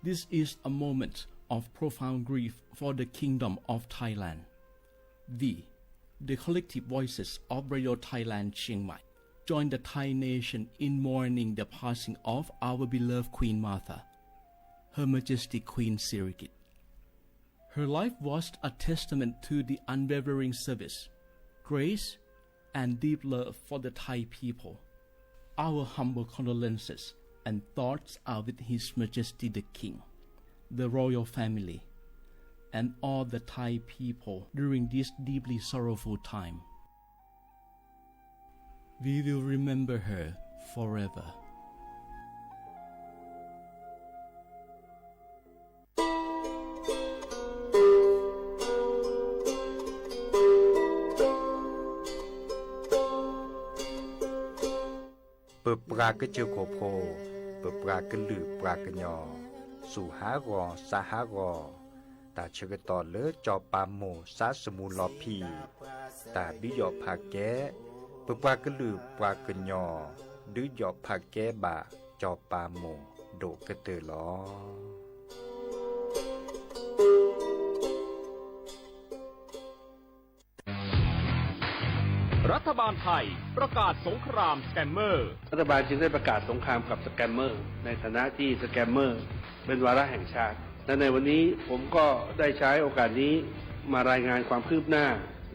This is a moment of profound grief for the Kingdom of Thailand. We, the collective voices of Radio Thailand Chiang Mai, join the Thai nation in mourning the passing of our beloved Queen Mother, Her Majesty Queen Sirikit. Her life was a testament to the unwavering service, grace, and deep love for the Thai people. Our humble condolences and thoughts are with His Majesty the King, the royal family, and all the Thai people during this deeply sorrowful time. We will remember her forever. ပပှၤကစၢၢ်ခိၣ်ဖိ, ပပှၤကလုာ်ပှၤကညီ, စူၢ်ဟးဂီၤ, စးဟးဂီၤ, တၢ်ဆၢကတီၢ်လၢစီၤပၤမိၢ်စါစမူလီၤဖံး, တၢ်ဒုးယီၣ်ဖးကဲ, ပပှၤကလုာ်ပှၤကညီ, ဒုးယီၣ်ဖးကဲဘၣ်စီၤပၤမိၢ်ဒိၣ်ကတၢၢ်လီၤ. รัฐบาลไทยประกาศสงครามสแกมเมอร์ รัฐบาลจึงได้ประกาศสงครามกับสแกมเมอร์ ในฐานะที่สแกมเมอร์เป็นวาระแห่งชาติ และในวันนี้ผมก็ได้ใช้โอกาสนี้มารายงานความคืบหน้า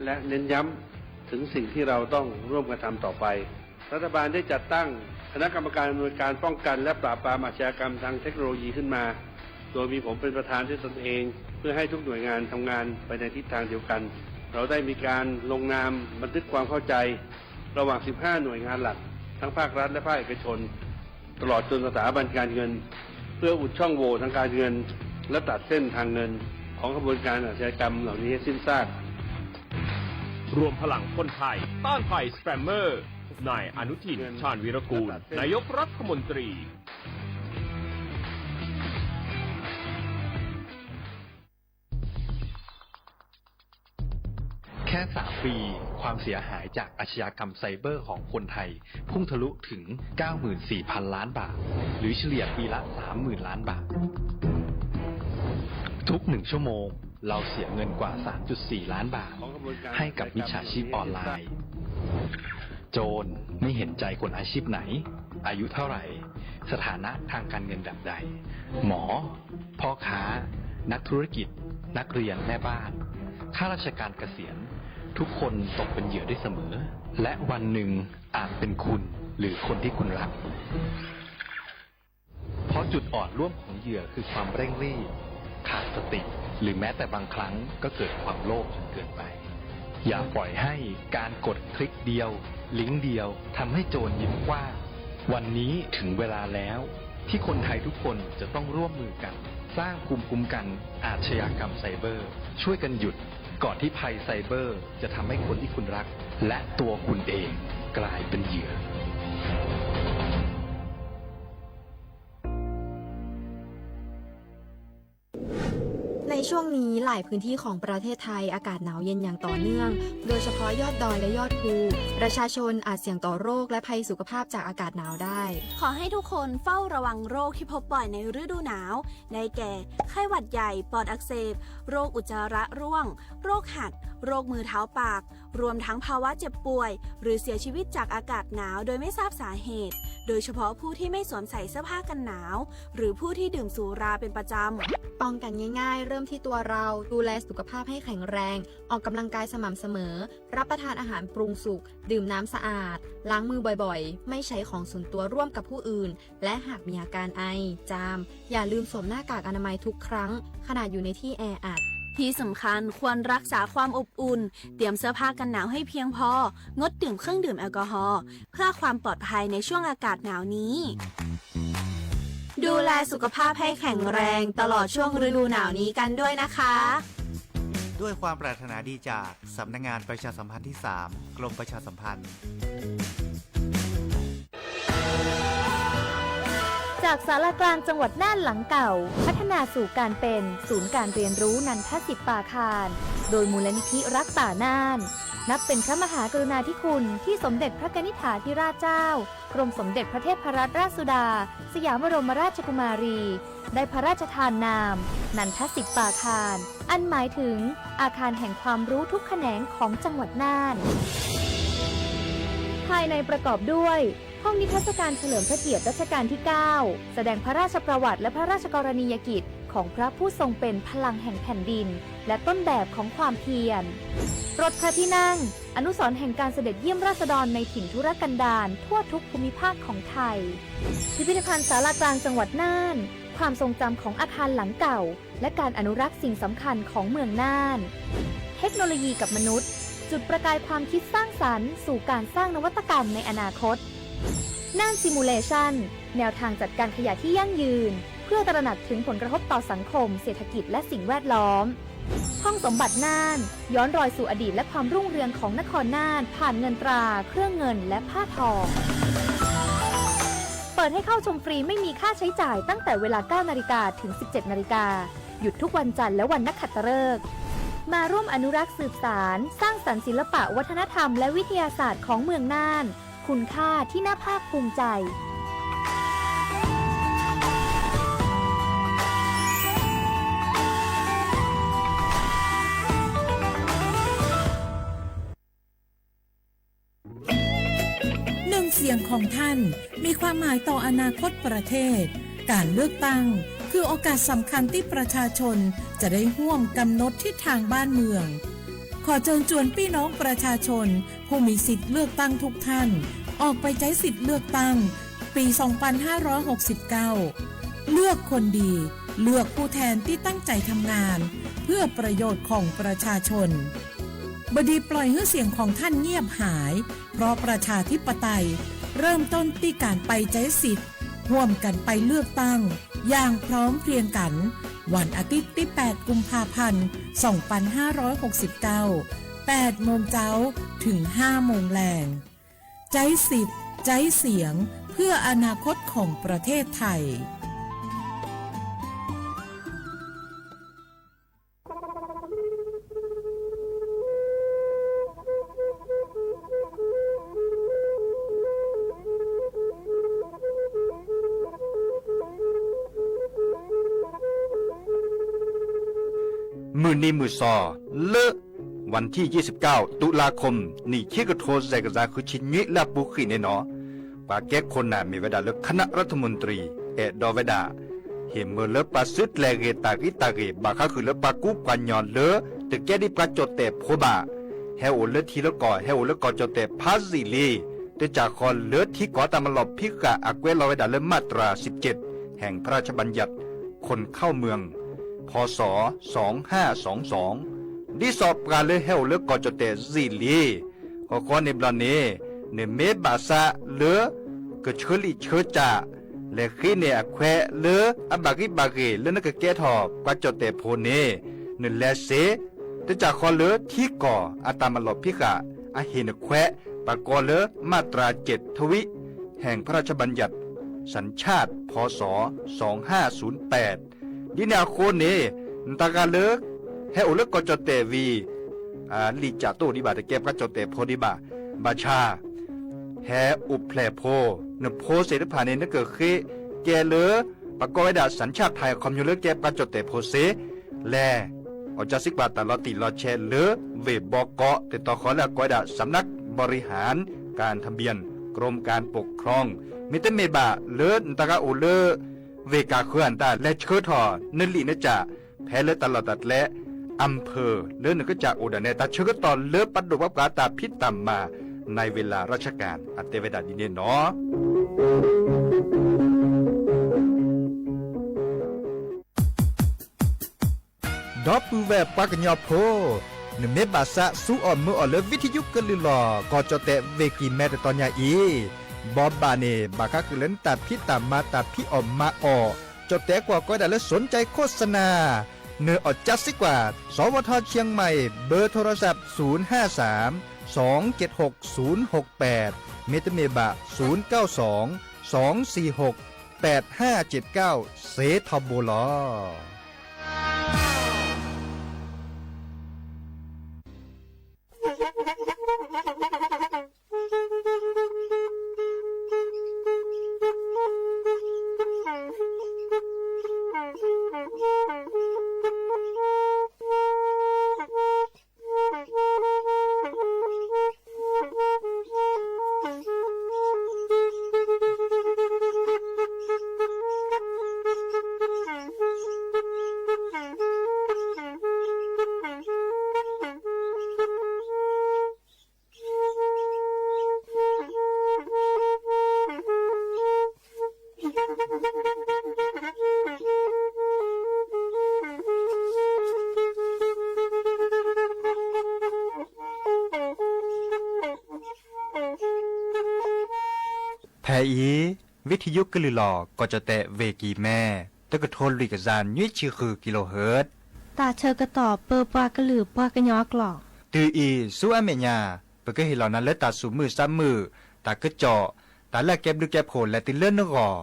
และเน้นย้ำถึงสิ่งที่เราต้องร่วมกันทำต่อไป รัฐบาลได้จัดตั้งคณะกรรมการอำนวยการป้องกันและปราบปรามอาชญากรรมทางเทคโนโลยีขึ้นมา โดยมีผมเป็นประธานด้วยตนเอง เพื่อให้ทุกหน่วยงานทำงานไปในทิศทางเดียวกัน เราได้มีการลงนามบันทึกความเข้าใจ ระหว่าง สิบห้า หน่วยงานหลัก ทั้งภาครัฐและภาคเอกชน ตลอดจนสถาบันการเงิน เพื่ออุดช่องโหว่ทางการเงิน และตัดเส้นทางเงิน ของขบวนการอาชญากรรมเหล่านี้ให้สิ้นซาก รวมพลังคนไทยต้านภัยสแกมเมอร์ นายอนุทิน ชาญวีรกูล นายกรัฐมนตรี แค่ สาม ปี ความเสียหายจากอาชญากรรมไซเบอร์ของคนไทย พุ่งทะลุถึง เก้าหมื่นสี่พัน ล้านบาท หรือเฉลี่ยปีละ สามหมื่น ล้านบาท ทุกหนึ่งชั่วโมง เราเสียเงินกว่า สามจุดสี่ ล้านบาท ให้กับมิจฉาชีพออนไลน์ โจรไม่เห็นใจคนอาชีพไหน อายุเท่าไหร่ สถานะทางการเงินแบบใด หมอ พ่อค้า นักธุรกิจ นักเรียน แม่บ้าน ข้าราชการเกษียณ ทุกคนตกเป็นเหยื่อได้เสมอ และวันหนึ่งอาจเป็นคุณหรือคนที่คุณรัก เพราะจุดอ่อนร่วมของเหยื่อคือความเร่งรีบ ขาดสติ หรือแม้แต่บางครั้งก็เกิดความโลภจนเกินไป อย่าปล่อยให้การกดคลิกเดียว ลิงก์เดียว ทำให้โจรยิ้มกว้าง วันนี้ถึงเวลาแล้ว ที่คนไทยทุกคนจะต้องร่วมมือกัน สร้างภูมิคุ้มกันอาชญากรรมไซเบอร์ ช่วยกันหยุด ก่อนที่ภัยไซเบอร์จะทำให้คนที่คุณรัก และตัวคุณเองกลายเป็นเหยื่อ ในช่วงนี้หลายพื้นที่ของประเทศไทยอากาศหนาวเย็นอย่างต่อเนื่อง โดยเฉพาะยอดดอยและยอดภู ประชาชนอาจเสี่ยงต่อโรคและภัยสุขภาพจากอากาศหนาวได้ ขอให้ทุกคนเฝ้าระวังโรคที่พบบ่อยในฤดูหนาว ได้แก่ ไข้หวัดใหญ่ ปอดอักเสบ โรคอุจจาระร่วง โรคหัด โรคมือเท้าปาก รวมทั้งภาวะเจ็บป่วย หรือเสียชีวิตจากอากาศหนาวโดยไม่ทราบสาเหตุ โดยเฉพาะผู้ที่ไม่สวมใส่เสื้อผ้ากันหนาว หรือผู้ที่ดื่มสุราเป็นประจำ ป้องกันง่ายๆ เริ่มที่ตัวเรา ดูแลสุขภาพให้แข็งแรง ออกกำลังกายสม่ำเสมอ รับประทานอาหารปรุงสุก ดื่มน้ำสะอาด ล้างมือบ่อยๆ ไม่ใช้ของส่วนตัวร่วมกับผู้อื่น และหากมีอาการไอ จาม อย่าลืมสวมหน้ากากอนามัยทุกครั้ง ขณะอยู่ในที่แออัด ที่สำคัญควรรักษาความอบอุ่น เตรียมเสื้อผ้ากันหนาวให้เพียงพอ งดดื่มเครื่องดื่มแอลกอฮอล์ เพื่อความปลอดภัยในช่วงอากาศหนาวนี้ ดูแลสุขภาพให้แข็งแรงตลอดช่วงฤดูหนาวนี้กันด้วยนะคะ ด้วยความปรารถนาดีจากสำนักงานประชาสัมพันธ์ที่สาม กรมประชาสัมพันธ์ จากศาลากลางจังหวัดน่านหลังเก่า พัฒนาสู่การเป็นศูนย์การเรียนรู้นันทสิทธิ์ปาคาร โดยมูลนิธิรักป่าน่าน นับเป็นพระมหากรุณาธิคุณที่สมเด็จพระกนิษฐาธิราชเจ้า กรมสมเด็จพระเทพรัตนราชสุดา สยามบรมราชกุมารี ได้พระราชทานนาม นันทสิทปาคาร อันหมายถึงอาคารแห่งความรู้ทุกแขนงของจังหวัดน่าน ภายในประกอบด้วย ห้องนิทรรศการเฉลิมพระเกียรติรัชกาลที่ เก้า แสดงพระราชประวัติและพระราชกรณียกิจของพระผู้ทรงเป็นพลังแห่งแผ่นดิน และต้นแบบของความเพียร รถพระที่นั่ง อนุสรณ์แห่งการเสด็จเยี่ยมราษฎรในถิ่นทุรกันดารทั่วทุกภูมิภาคของไทย พิพิธภัณฑ์ศาลากลางจังหวัดน่าน ความทรงจำของอาคารหลังเก่า และการอนุรักษ์สิ่งสำคัญของเมืองน่าน เทคโนโลยีกับมนุษย์ จุดประกายความคิดสร้างสรรค์สู่การสร้างนวัตกรรมในอนาคต น่าน Simulation แนวทางจัดการขยะที่ยั่งยืน เพื่อตระหนักถึงผลกระทบต่อสังคม เศรษฐกิจ และสิ่งแวดล้อม ห้องสมบัติน่าน ย้อนรอยสู่อดีตและความรุ่งเรืองของนครน่าน ผ่านเงินตรา เครื่องเงิน และผ้าทอ เปิดให้เข้าชมฟรีไม่มีค่าใช้จ่ายตั้งแต่เวลา เก้านาฬิกา ถึง สิบเจ็ดนาฬิกา หยุดทุกวันจันทร์และวันนักขัตฤกษ์ มาร่วมอนุรักษ์สืบสาน สร้างสรรค์ศิลปะวัฒนธรรมและวิทยาศาสตร์ของเมืองน่าน คุณค่าที่น่าภาคภูมิใจ หนึ่งเสียงของท่านมีความหมายต่ออนาคตประเทศ การเลือกตั้งคือโอกาสสำคัญที่ประชาชนจะได้ร่วมกำหนดทิศทางบ้านเมือง ขอเชิญชวนพี่น้องประชาชนผู้มีสิทธิ์เลือกตั้งทุกท่าน ออกไปใช้สิทธิ์เลือกตั้งปี สองพันห้าร้อยหกสิบเก้า เลือกคนดี เลือกผู้แทนที่ตั้งใจทำงาน เพื่อประโยชน์ของประชาชน บดีปล่อยหื้อเสียงของท่านเงียบหาย เพราะประชาธิปไตยเริ่มต้นที่การไปใช้สิทธิ์ ร่วมกันไปเลือกตั้งอย่างพร้อมเพรียงกัน วันอาทิตย์ที่ แปดกุมภาพันธ์ สองพันห้าร้อยหกสิบเก้า แปดโมงเจ๊า ถึง ห้าโมงแลง ใจ๊สิทธิ์ ใจ๊เสียง เพื่ออนาคตของประเทศไทย မုၢ်နံၤမုၢ်သီ လၢ วันที่ยี่สิบเก้า ตุลาคม နံၣ်ခံကထိ စဲးကစၢ် ဃုဆံနွံ လၢအပူၤကွံာ်န့ၣ်နီၤ ပှၤကဲခိၣ်နၢ်မ့ၢ်ဝဲဒၣ်လၢ คณะรัฐมนตรี အဲၣ်ဒိးဝဲဒၣ် ဟ့ၣ်မၢလၢပှၤစုကျဲၤဂ့ၤတၢ်ဂံၢ်တၢ်ဂ့ၤ ဘၣ်ဃးဃုာ်လၢပှၤကူပှၤကညီလၢ တကဲဒ်ပှၤကၠီၣ်တဲၣ်ဖိဘၣ် ဟဲအိၣ်လၢထံလၢကီၢ် ဟဲအိၣ်လၢကီၢ်ကၠီၣ်တဲၣ်ဖးယံာ်လံ တစၢ်ဃီလၢထံကီၢ်တၢ်မၤလီၢ်ဖံးဃာ်အကွဲးလီၤဝဲဒၣ်လၢ มาตราสิบเจ็ด แห่งพระราชบัญญัติ คนเข้าเมือง พ.ศ. สองห้าสองสอง ဒ်သိးပှၤလၢဟဲအိၣ်လၢကီၢ်ကၠီၣ်တဲၣ်ယံာ်လံ ဃီဃီန့ၣ်ဘျီန့ၣ် နမ့ၢ်ဘၣ်ဆၣ်လၢ ကဆၢလံာ်ဆၢစၢ် လဲၤဃ့န့ၢ်အခွဲးလၢအဘၣ်ဂံၢ်ဘၣ်ဂ့ၤ လၢနကကဲထီၣ်ပှၤကၠီၣ်တဲၣ်ဖိန့ၣ် နလဲၤစ့ တစၢ်ဃီလၢထံကီၢ်အတၢ်မၤလီၢ်ဖံးဃာ် အဟ့ၣ်နခွဲး ပှၤကိးလၢ มาตราเจ็ด ทวิ แห่งพระราชบัญญัติ สัญชาติ พ.ศ. สองห้าศูนย์แปด ဒ်န့ၣ်အဃိန့ၣ် နတၢ်ဂၤလၢ ဟဲအိၣ်လၢကီၢ်ကၠီၣ်တဲၣ်ဝံၤ လံာ်ကၠးတအိၣ်ဒံးဘၣ် တကဲပှၤကၠီၣ်တဲၣ်ဖိဒံးဘၣ် ဘၣ်ဆၣ် ဟဲအိၣ်ဖျဲၣ်ဖိ နဖိသ့ၣ်တဖၣ်န့ၣ် နကဃ့ကဲလၢ ပှၤကိးဝဲဒၣ် สัญชาติไทย အခီပညီလၢကဲပှၤကၠီၣ်တဲၣ်ဖိစ့ လဲၤ အီၣ်ကၢစံးကွၢ်တၢ်လီၤတံၢ်လီၤဆဲးလၢ ဝ့ၢ်ဘီကီး တတီၤဃီလၢအကိးဝဲဒၣ် สำนักบริหารการทะเบียน กรมการปกครอง မ့တမ့ၢ်ဘၣ်လၢနတၢ်ဂၤအိၣ်လၢ ဝ့ၢ်ကၢ်ဃၢၤအတၢ် လဲၤဆှၢထီၣ် နလံာ်နကၠး ဖဲလၢတၢ်လီၢ်တၢ်ကျဲ อำเภอ လၢနကစၢ်အိၣ်ဒၣ်နဲ တၢ်ဆၢကတီၢ်လၢပဒိၣ်ပှၤပှၤတၢ်ဖံးတၢ်မၤ ในเวลาราชการ အတဲဝဲဒၣ်ဒ်န့ၣ်နီၤ ဒီပုၢ်ဝဲၢ်ပှၤကညီဖိ, နမ့ၢ်ဘၣ်ဆၣ် ဆူအီၣ်မၢအီၣ်လၢ วิทยุ ကလုာ်လီၤ ကီၢ်ကၠီၣ်တဲၣ်ဝ့ၢ်ကံၢ်မဲ တတီၤညါအံၤ, ဘီဘၣ်န့ၣ် ဘၣ်ဃးဃုာ်လၢနတၢ်ဖံးတၢ်မၤတၢ်ဖံးအီၣ်မၤအီၣ်, ကၠီၣ်တဲၣ်ကွီၢ်ကိးဝဲဒၣ်လၢ สนใจโฆษณา နအီၣ်ကၢစံးကွၢ် สวท เชียงใหม่ เบอร์โทรศัพท์ ศูนย์ห้าสาม สองเจ็ดหก ศูนย์หกแปด မ့တမ့ၢ်ဘၣ် ศูนย์เก้าสอง สองสี่หก แปดห้าเจ็ดเก้า စ့ထီဘိလီၤ. ဖဲအံၤ ဝံထံယိကလုာ်လီၤ ကီၢ်ကၠီၣ်တဲၣ် ဝ့ၢ်ကံၤမဲ တကထိလွံၢ်ကယၤနွံဆံဃု kilohertz တၢ်ဆၢကတီၢ်ပၢပှၤကလုာ်ပှၤကညီအကျိာ်. တုၤအံၤဆူအမဲာ်ညါ ပကဟ့ၣ်လီၤနၤလၢတၢ်သူၣ်မုာ်သးမုာ်, တၢ်ကစီၣ်, တၢ်လၢအကဲဘျုးကဲဖှိၣ်လဲၤတုၤလၢနဂီၢ်.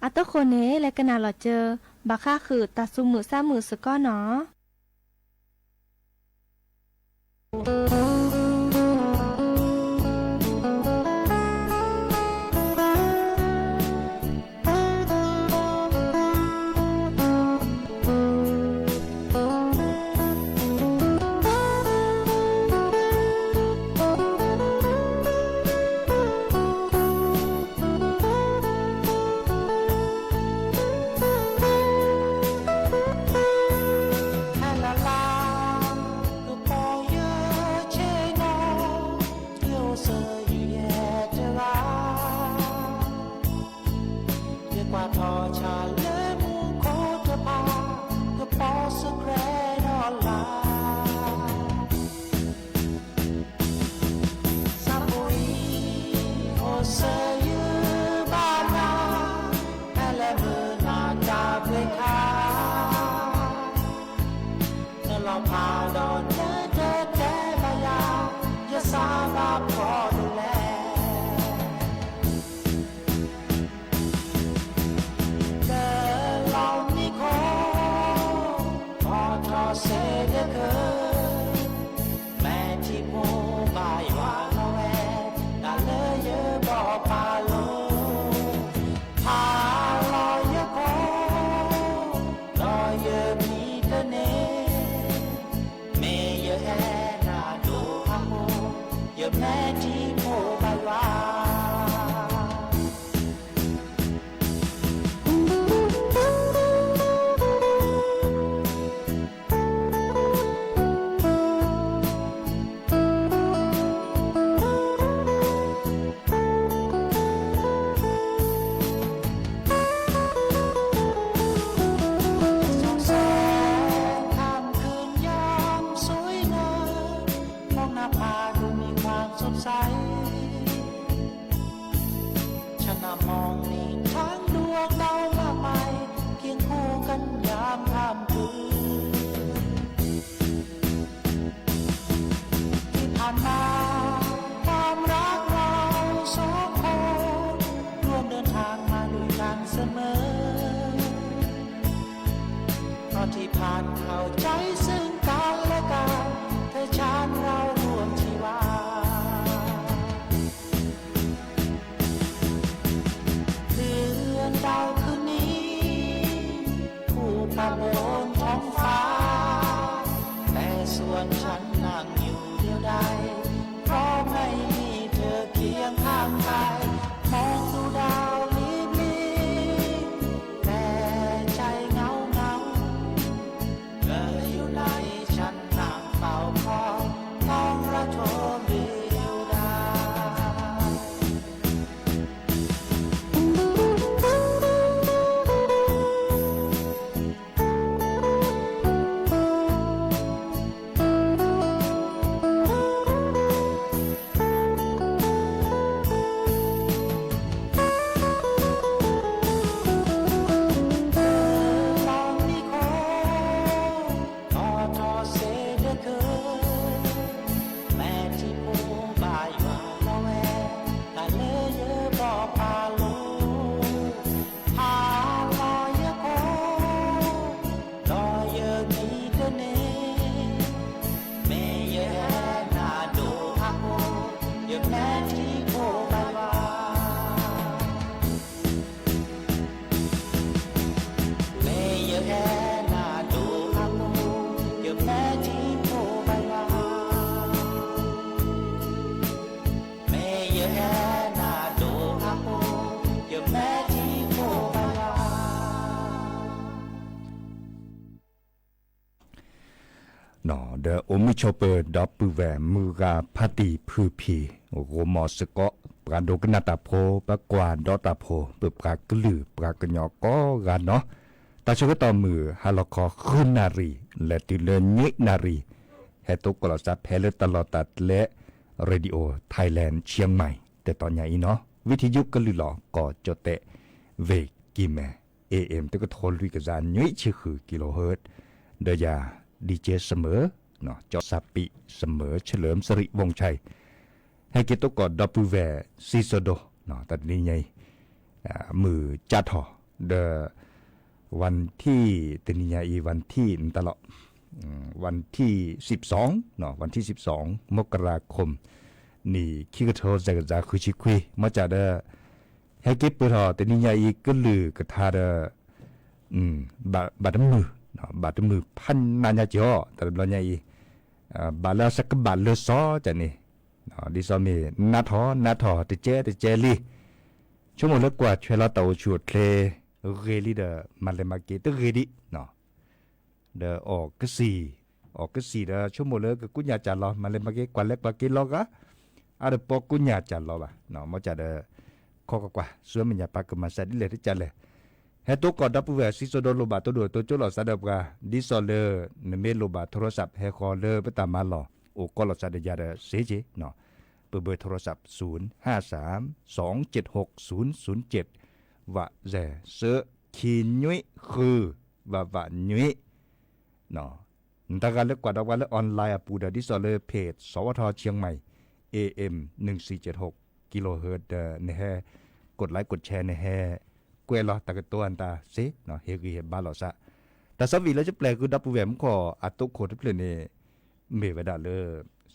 အတဃိန့ၣ် လဲၤကနၣ်လီၤစၢၤ ဘၣ်ဃးဃုာ်တၢ်သူၣ်မုာ်သးမုာ်စ့ၢ်ကီးနီၤ. ဟဲလၢ်လၢ် ကပီၤယဆ့ၣ်နီၤ ယအိၣ်စၢၤယံၤယဲၢ်တဂၤ ယကွၢ်ထီၣ်ဆၣ်လၢမူခိၣ်တဖၣ် ကပီၤစကြဲးဒီးလၢ် ဆၣ်ဖိအံၤ အိၣ်စၢၤယဘၣ်နၤ ဟဲလဲၤမုာ်နၤတၢ်ဘှ့ခါ နလီၤဖးဒီးနတတဲဘၣ်ယၤ ယစၢ်ဘၣ်ဖီဒိၣ်လဲၣ် လၢလီၤမံခိၣ် ဘီထီၣ်စ့ဒၢးခုၣ် မဲာ်ထံဖိဘၣ်ယွၤလီၤဝဲ တၢ်လၢယဘီၣ်ပာ်လိၤ ဖးလီၤယခိၣ် ဒီးယမံတန့ၢ် မ့ၢ်ယအဲၣ်နၤဒိၣ်အဃိ ယမဲာ်ထံဖိဘၣ်ယွၤ ส่องแสงค่ำคืนยามสวยงาม มองหน้าผาดูมีความสดใส ฉันน่ะมองนี่ทั้งดวงดาวมากมาย เคียงคู่กันยามค่ำคืน ที่ผ่านมาความรักเราสองคน ร่วมเดินทางมาด้วยกันเสมอ เพราะที่ผ่านเข้าใจซึ่งกันและกัน เธอฉันเราร่วมชีวา เดือนดาวคืนนี้ คู่ปะบนท้องฟ้า แต่ส่วนฉันนั่งอยู่เดียวดาย เพราะไม่มีเธอเคียงข้างกาย มองดูดาวลิบลิบ แต่ใจเหงาเหงา เธออยู่ไหนฉันนั่งเฝ้าคอย มองระทมเดียวดาย လီၤမံခိၣ် ဘီထီၣ်စ့ဒၢးခုၣ် မဲာ်ထံဖိဘၣ်ယွၤလီၤဝဲ တၢ်လၢယဘီၣ်ပာ်လိၤ ဖးလီၤယခိၣ် ဒီးယမံတန့ၢ် မ့ၢ်ယအဲၣ်နၤဒိၣ်အဃိ ယမဲာ်ထံဖိဘၣ်ယွၤ မ့ၢ်ယအဲၣ်နၤဒိၣ်အဃိ ယမဲာ်ထံဖိဘၣ်ယွၤ မ့ၢ်ယအဲၣ်နၤဒိၣ်အဃိ ယမဲာ်ထံဖိဘၣ်ယွၤ ဒီးအိၣ်မုာ်ဆိးပၢၤ ဒီပုၢ်ဝဲၢ်မုၢ်ဂၤဖါတံၢ်ဖုဖံ ဂိၢ်မီၢ်စ့ၢ်ကီး ပှၤဒိကနၣ်တၢ်ဖိ ပှၤကွၢ်ဒီးတၢ်ဖိ ပပှၤကလုာ်ပှၤကညီကိးဂၤနီၤ, တၢ်ဆၢကတီၢ်မုၢ်ဟါလီၤခီ ဃုနၣ်ရံၣ် လဲၤတုၤလၢနွံနၣ်ရံၣ် ဟဲတိကိးလီၤသးဖဲလၢတၢ်လီၢ်တၢ်ကျဲ Radio Thailand Chiang Mai တတီၤညါအံၤနီၤ, ဝံထံယုကလုၢ်လီၤ ကီၢ်ကၠီၣ်တဲၣ် ဝ့ၢ်ကံၢ်မဲ เอ เอ็ม တကထိလွံၢ်ကယၤနွံဆံဃု kilohertz ဒီးယၤ DJ စမၢၤ ကၠီစးပံး စမၢၤ เฉลิมสิริวงศ์ชัย ဟဲက့ၤသကိးဒီပုၢ်ဝဲၢ် စံၣ်စိၤဒိ တနံၤညါအံၤ မုၢ်ကၠၢ်ထီၣ် ဒီး ဝၣ်ထံၣ် တနံၤညါအံၤ ဝၣ်ထံၣ် နတၢ်လီၤ ဝၣ်ထံၣ်စံးပစီ, ဝၣ်ထံၣ်စံးပစီ မကရၤခိၣ် နံၣ်ခံကထိစဲးကယၤဃုဆံခွံ မ့ၢ်ကၠၢ်ဒီး ဟဲက့ၤပၢၢ်ထီၣ်တနံၤညါအံၤ ကလုၢ်ကထါဒီး ဘၣ်တမုာ်, ဘၣ်တမုာ်ဖးနးညါက့ၤအီၤ တၢ်တဘျီညါအံၤ, ဘၣ်လၢအစကဘၣ်လၢစီၤကန့ၣ်, ဒ်သိးမ့ၢ် နးထီၣ် နးထီၣ် တကဲ တကဲလံ, ဆိကမိၣ်လၢကွၢ်ထွဲလီၤတၢ်အိၣ်ဆူၣ်အိၣ်ချ့ ဂ့ၤလံဒီး မၤလဲၤမၤက့ၤတဂ့ၤဒံး ဒီးအီၣ်ကစံၣ်, အီၣ်ကစံၣ်ဒီး ဆိကမိၣ်လၢကကူညၢ်ကၢ်လီၤ မၤလဲၤမၤက့ၤ ကွၢ်လဲၤကွၢ်က့ၤလီၤဂာ်, အါတပီကူညၢ်ကၢ်လီၤဘၣ်, မ့ၢ်ကၠၢ်ဒီး ခီကွၢ်ကွၢ် ဆူမဲာ်ညါပာ်ကမၤစၢ်ဒ်လဲၣ်တကၢ်လဲၣ်, ဟဲတိကိးဒီပုၢ်ဝဲၢ် စံၣ်စိၤဒိလိၣ်ဘၣ်တိၢ်ဒိၣ်တိၢ်ကၠိလိာ်သးဒီးပှၤ ဒ်သိးလၢ နမ့ၢ်လိၣ်ဘၣ် โทรศัพท์ ဟဲဃီၤလၢပတၢ်မၤလီၢ် အိၣ်ကိးလိာ်သးဒီးယၤဒီးစ့က့ၤ, ပ เบอร์โทรศัพท์ ศูนย์ห้าสาม สองเจ็ดหก ศูนย์ศูนย์เจ็ด ဝးစဲး စၢ ခံနွံဃု ဝးဝးနွံ နတဂၤလၢကွၢ်ဒီးပှၤလၢ online အပူၤဒီး ဒ်သိးလၢ เพจ สวท เชียงใหม่ เอ เอ็ม หนึ่งสี่เจ็ดหก กิโลเฮิรตซ์ ဒီးနဟဲ กดไลค์ กดแชร์ နဟဲ ကွဲးလီၤတၢ်ကတိၤအတၢ် စ့ ဟ့ၣ်ဂံၢ်ဟ့ၣ်ဘါလိာ်သး, တၢ်ဆၢဝံၤလၢယပျဲၢ်ဃုာ်ဒီပုၢ်ဝဲၢ်မူခိၣ်အသိခိၣ်တဖျၢၣ်န့ၣ် မ့ၢ်ဝဲဒၣ်လၢ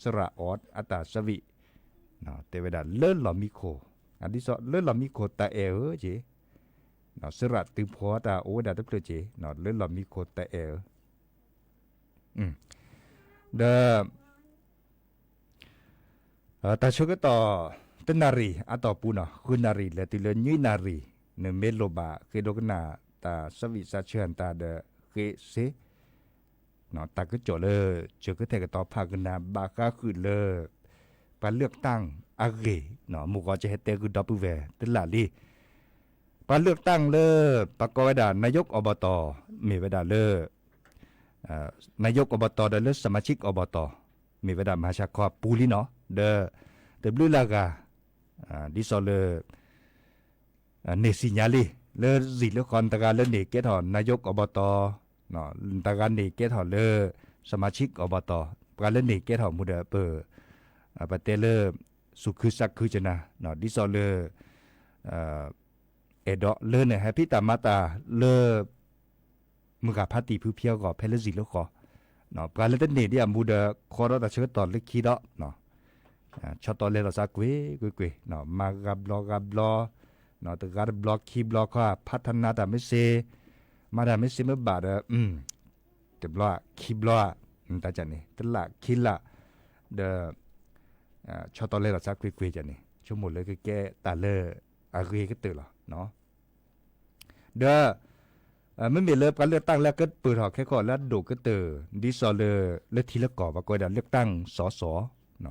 စရၣ်အီၣ်အတၢ်ဆၢဝံၤ တဲဝဲဒၣ်လၢလီၢ်မံခိၣ်, ဒ်သိးလၢလီၢ်မံခိၣ်တၢ်အဲၣ်ဧၢက့ၤ စရၣ်တုၤဖီတၢ်အိၣ်ဝဲဒၣ်တဖျၢၣ်က့ၤ လၢလီၢ်မံခိၣ်တၢ်အဲၣ်ဧၢ, ဒီး တၢ်ဆၢကတီၢ် တနၣ်ရံၣ်အတီၢ်ပူၤနီၤ ဃုနၣ်ရံၣ် လဲၤတုၤလၢနွံနၣ်ရံၣ် နမ့ၢ်လိၣ်ဘၣ် ဃ့ဒိကနၣ်တၢ်ဆၢဝံၤစးဆၢတၢ်ဒီးဃ့စ့ တၢ်ကစီၣ်လၢ စၢၤကထဲကတီၤဖးကနၣ် ဘၣ်ဃးဃုာ်လၢ ပှၤလၢၣ်ကတၢၣ်အဂ့ၢ်, မုၢ်ဂီၤကဟဲတဲဃုာ်ဒီပုၢ်ဝဲၢ်တလၢ်လံ, ပှၤလၢၣ်ကတၢၣ်လၢ ပကိးဝဲဒၣ် นายกอบต မ့ၢ်ဝဲဒၣ်လၢ นายกอบต ဒီးလၢ สมาชิกอบต မ့ၢ်ဝဲဒၣ် မၤဆါခီပူၤလံနီၤ, ဒီး တဘျုးလၢ်ဂၤ ဒ်သိးလၢ န့ၢ်စံၣ်ညါလံ လၢစံၣ်လၢဃီ နတဂၤလၢန့ၢ်ကဲထီၣ် นายกอบต နတဂၤန့ၢ်ကဲထီၣ်လၢ สมาชิกอบต ပှၤလၢန့ၢ်ကဲထီၣ်မူဒီး ပ ပတဲလၢ စူၢ်ခုစးခုကနၤ ဒ်သိးလၢ အဲၣ်ဒိးလၢနဟဲဖံးတၢ်မၤတၢ်လၢ မုၢ်ဂၤဖးတံၢ်ဖုဖံအဂီၢ် ဖဲလၢစံၣ်လၢဃီ, ပှၤလၢတန့ၢ်ဒံးအမူဒီး ခီဒီးတၢ်ဆၢကတီၢ်လၢခံဒီး ဆီတီလဲလိာ်သးကွ့ၢ်ကွ့ၢ်ကွ့ၢ်, မၤဂၤဘျီဂၤဘျီ, တဂၤတဘျီခံဘျီခီ ဖးထနါတၢ်မ့ၢ်စ့, မၤတၢ်မ့ၢ်စ့မ့ၢ်ဘၣ်ဒီး တဘျီခံဘျီ, တၢ်န့ၣ် တလၢ်ခံလၢ်, ဒီး ဆီတီလဲလိာ်သးကွ့ၢ်ကွ့ၢ်န့ၣ် ဆိကမိၣ်လၢကကဲတၢ်လၢအဂ့ၤကတၢၢ်လီၤ. ဒီး မ့မ့ၢ်လၢပှၤလၢၣ်ကတၢၣ်လၢအကပၢၢ်ထီၣ်ခဲကီၢ်လၢအဒိၣ်ကတၢၢ် ဒ်သိးလၢ လၢထံလၢကီၢ် ပှၤကိးဝဲဒၣ်လၢၣ်ကတၢၣ်စီၤစီၤ,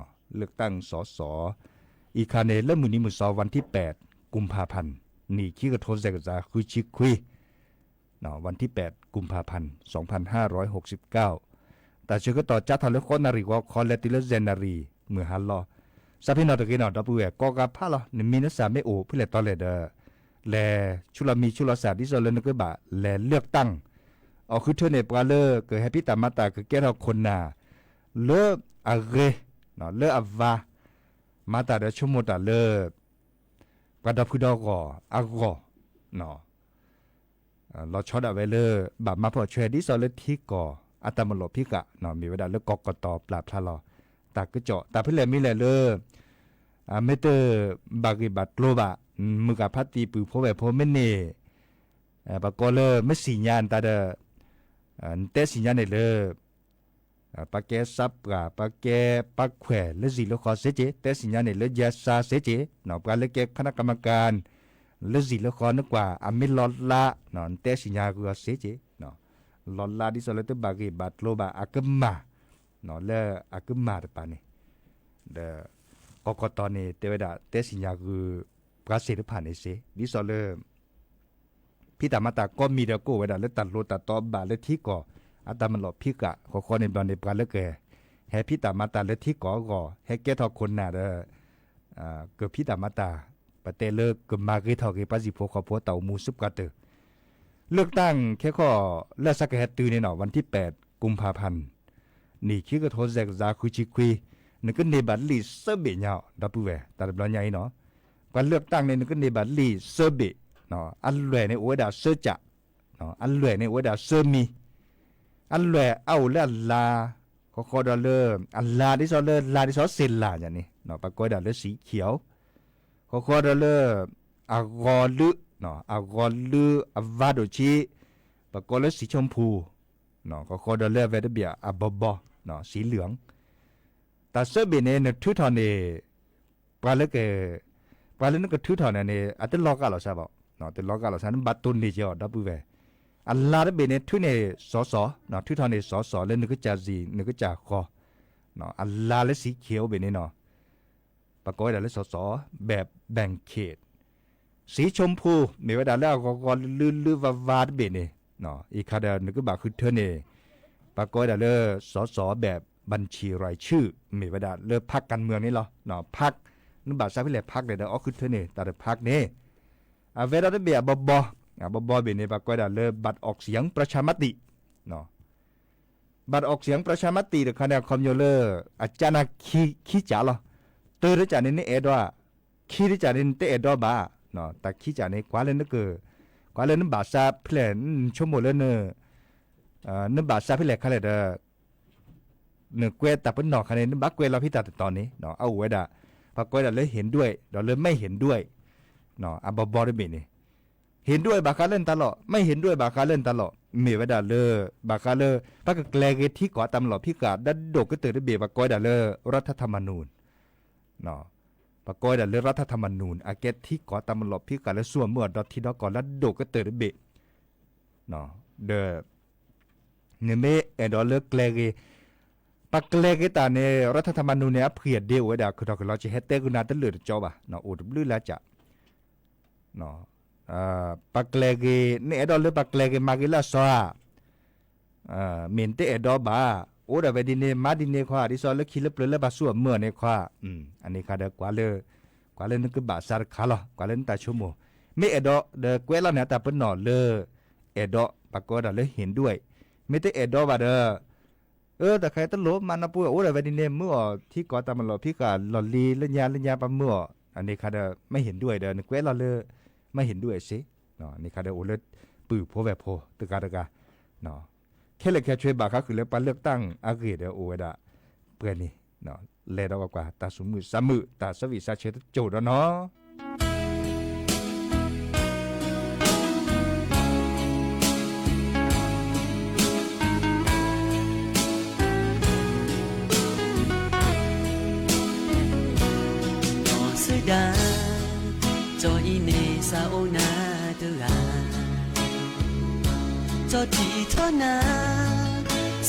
လၢၣ်ကတၢၣ်စီၤစီၤ, အံၤခါန့ၣ် လၢမုၢ်နံၤမုၢ်စီၤ วันที่แปด กุมภาพันธ์ နံၣ်ခံကထိစဲးကယၤဃုဆံခွံ วันที่แปด กุมภาพันธ์ สองพันห้าร้อยหกสิบเก้า တၢ်ဆၢကတီၢ်ကၠါထီၣ်လၢဃိးနၣ်ရံၣ်ဂီၤခီ လဲၤတုၤလၢယဲၢ်နၣ်ရံၣ်မုၢ်ဟါလီၤ. စးဖဲနီၣ်တဂ့ၤနီၣ် ဒီပုၢ်ဝဲၢ် ကိးဂၤဖးလီၤ နမံၤနစၢ်မ့ၢ်အိၣ်ဖဲလဲၣ်တီလဲၣ်ဒီး လဲၤဆူလီၤမံၤဆူလီၤစၢ် ဒ်သိးလၢနကဘၣ်လဲၤလၢၣ်ကတၢၣ်, အီၣ်ဃုထၢန့ၣ် ပှၤလၢကဟဲဖံးတၢ်မၤတၢ် ကကဲထီၣ်ခိၣ်နၢ် လၢအဂ့ၤ လၢအဝါ မၤတၢ်ဒီးဆိကမိၣ်တၢ်လၢ ပှၤဒီဖုဒီဂီၢ်အဂီၢ် လီၤဆီဒၣ်ဝဲလၢ ဘၣ်မၤဖီၣ်ဆွဲ ဒ်သိးလၢထံကီၢ်အတၢ်မၤလိာ်ဖံးဃာ် မ့ၢ်ဝဲဒၣ်လၢကီၢ်ကတီၤပျၢ်ဖျါလီၤ တၢ်ကစီၣ် တၢ်ဖဲလဲၣ်မ့ၢ်လဲၣ်လၢ မ့ၢ်တဘၣ်ဂ့ၢ်ဘၣ်ကျိၤဘၣ် မုၢ်ဂၤဖးတံၢ်ပုၢ်ဖိဝဲၢ်ဖိမ့ၢ်န့ၢ် ပကိးလၢမ့ၢ်စံၣ်ညါနတၢ်ဒီး နတဲစံၣ်ညါန့ၣ်လၢ ပှၤကဲစးပှၢ် ပှၤကဲပှၤခွဲးလၢစံၣ်လၢဃီစ့ၢ်ကီး တဲစံၣ်ညါန့ၣ်လၢယဲစါစ့ၢ်ကီး ပှၤလၢကဲ คณะกรรมการ လၢစံၣ်လၢဃီ နကွၢ်အမ့ၢ်လီၤလး နတဲစံၣ်ညါဂုာ်အီၤစ့ၢ်ကီး လီၤလးဒ်သိးလၢတဘၣ်ဂ့ၢ်ဘၣ်ကျိၤဘၣ်အကမၢ် လၢအကမၢ်တပၤန့ၣ် ဒီး ကီၢ်ကီၢ်တီၤန့ၣ် တဲဝဲဒၣ် တဲစံၣ်ညါဂုာ် ပှၤစ့ၣ်တဖၣ်န့ၣ်စ့ၢ် ဒ်သိးလၢ ဖံးတၢ်မၤတၢ်ကိးမံၤဒီး ကအိၣ်ဝဲဒၣ်လၢတၢ်လိၣ်တၢ်တီဘၣ်လၢထံကီၢ် အတၢ်မၤလီၢ်ဖံးဃာ် ဃီဃီန့ၣ်ဘျီန့ၣ် ပှၤလၢက ဟဲဖံးတၢ်မၤတၢ်လၢထံကီၢ်အဂီၢ် ဟဲကဲထီၣ်ခိၣ်နၢ်ဒီး ကဖံးတၢ်မၤတၢ် ပတဲလၢကမၤဂ့ၤထီၣ်က့ၤပှၤစံၣ်ဖိဃီဖိတၢ်အိၣ်မူဆူပှၤတၢၢ် လၢတၢ်ခဲခီၣ် လၢအစးကဟဲတုၤန့ၣ်နီၤ วันที่แปดกุมภาพันธ์ နံၣ်ခံကထိစဲးကစးဃုဆံခွံ နကန့ၢ်ဘၣ်လံာ်စၢဘ့ၣ်ညါအီၤ ဒီပုၢ်ဝဲၢ် တၢ်တဘျီညါအံၤနီၤ ပှၤလၢတၢ်န့ၣ် နကန့ၢ်ဘၣ်လံာ်စၢဘ့ၣ် အလွဲၢ်န့ၣ်အိၣ်ဝဲဒၣ်စၢကၠး အလွဲၢ်န့ၣ်အိၣ်ဝဲဒၣ်စၢမံၤ အလွဲၢ်အအိၣ်လၢအလါ ဃီဃီဒီးလၢ အလါဒ်သိးလၢလါဒ်သိးစ့ၢ်လါညါန့ၣ် ပှၤကိးဝဲဒၣ်လၢစံၣ်ခံၣ်အီၤ ဃီဃီဒီးလၢ အဂီၤလၢ အဂီၤလၢအဝါဒိၣ်ဆံး ပှၤကိးလၢစံၣ်ဆိမ်ပူၤ ဃီဃီဒီးလၢအဝဲတဘ့ၣ်အဘီဘီ စံၣ်လၢၣ် တၢ်စၢဘ့ၣ်န့ၣ် နထုးထီၣ်န့ၣ် ပှၤလၢက ပှၤလၢနကထုးထီၣ်န့ၣ်န့ၣ် အတလီၤဂာ်လီၤစၢ်ဘၣ် တလီၤဂာ်လီၤစၢ် နဘၣ်တိၢ်န့ၢ်က့ၤအီၤ ဒီပုၢ်ဝဲၢ် အလါတဘ့ၣ်န့ၣ် ထုးန့ၢ်စီၤစီၤ ထုးထီၣ်န့ၢ်စီၤစီၤလၢနကစၢ်စံၣ် နကစၢ်ဃီ အလါလၢစံၣ်ခံၣ်အိၣ်ဘ့ၣ်န့ၣ်နီၤ ပှၤကိးဝဲဒၣ်လၢစီၤစီၤ แบบแบ่งเขต စံၣ်ဆိမ်ပူၤ မ့ၢ်ဝဲဒၣ်လၢအဂီၤဂီၤလုာ်လုာ်ဝါဝါတဘ့ၣ်န့ၣ် အံၤခါဒီးနကဘၣ်ဃုထၢန့ၣ် ပှၤကိးဝဲဒၣ်လၢစီၤစီၤ แบบบัญชีรายชื่อ မ့ၢ်ဝဲဒၣ်လၢ พรรคการเมือง န့ၣ်လီၤ พรรค နဘၣ်စးဖဲလဲၣ် พรรค န့ၣ်ဒီးအီၣ်ဃုထၢန့ၣ် တၢ်တ พรรค န့ၣ် အဝဲဒၣ်တဘ့ၣ်အဘီဘီ အဘီဘီဘ့ၣ်န့ၣ် ပှၤကိးဝဲဒၣ်လၢ บัตรออกเสียงประชามติ บัตรออกเสียงประชามติ တခါန့ၣ် အခီပညီလၢ အကၠါနၤခံကၠးလီၤ တၢတကၠးန့ၣ် နအဲၣ်ဒိး ခံတကၠးန့ၣ် နတအဲၣ်ဒိးဘၣ် တၢ်ခံကၠးန့ၣ် ကွၢ်လၢနက ကွၢ်လၢနဘၣ်စးဖဲလဲၣ် နဆိကမိၣ်လၢ နဘၣ်စးဖဲလဲၣ်ခါလဲၣ်ဒီး နကွဲးတၢ်ပနီၣ်ခါန့ၣ် နဘၣ်ကွဲးလီၤဖဲတၢ်တတီၤန့ၣ် အအိၣ်ဝဲဒၣ် ပှၤကိးဝဲဒၣ်လၢ เห็นด้วย ဒီးလၢ ไม่เห็นด้วย အဘီဘီတဘ့ၣ်န့ၣ် เห็นด้วย ဘၣ်ဃးလၢနတၢ်လီၢ် ไม่เห็นด้วย ဘၣ်ဃးလၢနတၢ်လီၢ် မ့ၢ်ဝဲဒၣ်လၢ ဘၣ်ဃးလၢ ပကကျဲၤက့ၤထံကီၢ်တၢ်မၤလီၢ်ဖံးဃာ် ဒၣ်ဒိၣ်ကတၢၢ်တဘ့ၣ် ပှၤကိးဝဲဒၣ်လၢ รัฐธรรมนูญ ပှၤကိးဝဲဒၣ်လၢ รัฐธรรมนูญ အကဲထံကီၢ်တၢ်မၤလီၢ်ဖံးဃာ်လၢ ဆူၣ်အမုၢ်အဒီထံဒီကီၢ်လၢဒိၣ်ကတၢၢ်တဘ့ၣ် ဒီး နမ့ၢ်အဲၣ်ဒိးလၢကျဲၤဂ့ၤ ပှၤကျဲၤက့ၤတၢ်န့ၣ် รัฐธรรมนูญ န့ၣ် အဖှံအဒ့အိၣ်ဝဲဒၣ် ခုၣ်ထီၣ်ကလီၤ ကဟဲတဲကနၤတလၢာ်တကၠီဘၣ် အိၣ်တဘျုးလၢကၠး ပှၤကျဲၤဂ့ၤ နအဲၣ်ဒိးလၢပှၤကျဲၤဂ့ၤမၤဂ့ၤလၢအစီၤဧါ မ့ၢ်နတအဲၣ်ဒိးဘၣ် အိၣ်ဒၣ်ဝဲဒ်န့ၣ် မၤဒ်န့ၣ်ခွါ ဒ်သိးလၢခံလၢပျၢၤလၢပှၤဆူၣ်အမုၢ်န့ၣ်ခွါ အန့ၣ်ခါဒီး ကွၢ်လၢ ကွၢ်လၢနကဘၣ်စးတခါလီၤ ကွၢ်လၢနတၢ်ဆိကမိၣ် မ့ၢ်အဲၣ်ဒိးဒီးကွဲးလီၤန့ၣ် အတၢ်ပနီၣ်လၢ အဲၣ်ဒိး ပှၤကိးဝဲဒၣ်လၢ เห็นด้วย မ့ၢ်တအဲၣ်ဒိးဘၣ်ဒီး အၢ တၢ်ခါအံၤတလိၣ်မၤနီၢ်ပူၤ အိၣ်ဒၣ်ဝဲဒ်န့ၣ် မုၢ်အီၣ်ထံကီၢ်တၢ်မၤလီၢ်ဖံးဃာ် လီၢ်လံၤလၢညါလၢညါပှၤမုၢ်အီၣ် အန့ၣ်ခါဒီး ไม่เห็นด้วย ဒီးနကွဲးလီၤလၢ ไม่เห็นด้วย စ့ၢ် န့ၣ်ခါဒီးအိၣ်လၢ ပုၢ်ဖိဝဲၢ်ဖိတဂၤတဂၤ ခဲလၢာ်ခဲဆ့ဘၣ်ဃးဃုာ်လၢပှၤလၢတၢ်အဂ့ၢ်ဒီးအိၣ်ဝဲဒၣ် ပှဲၤန့ၣ် လဲၤဒီးကွၢ်ကွၢ် တၢ်သူၣ်မုာ်သးမုာ် တၢ်ဆၢဂ့ၤဆၢဝါတစိၤဒီးနီၤ နီၢ်စၢဒၣ် ကၠီအံၤန့ၣ် စးအိၣ်နၤတဂၤ ကၠီထံၣ်ထီၣ်နၤ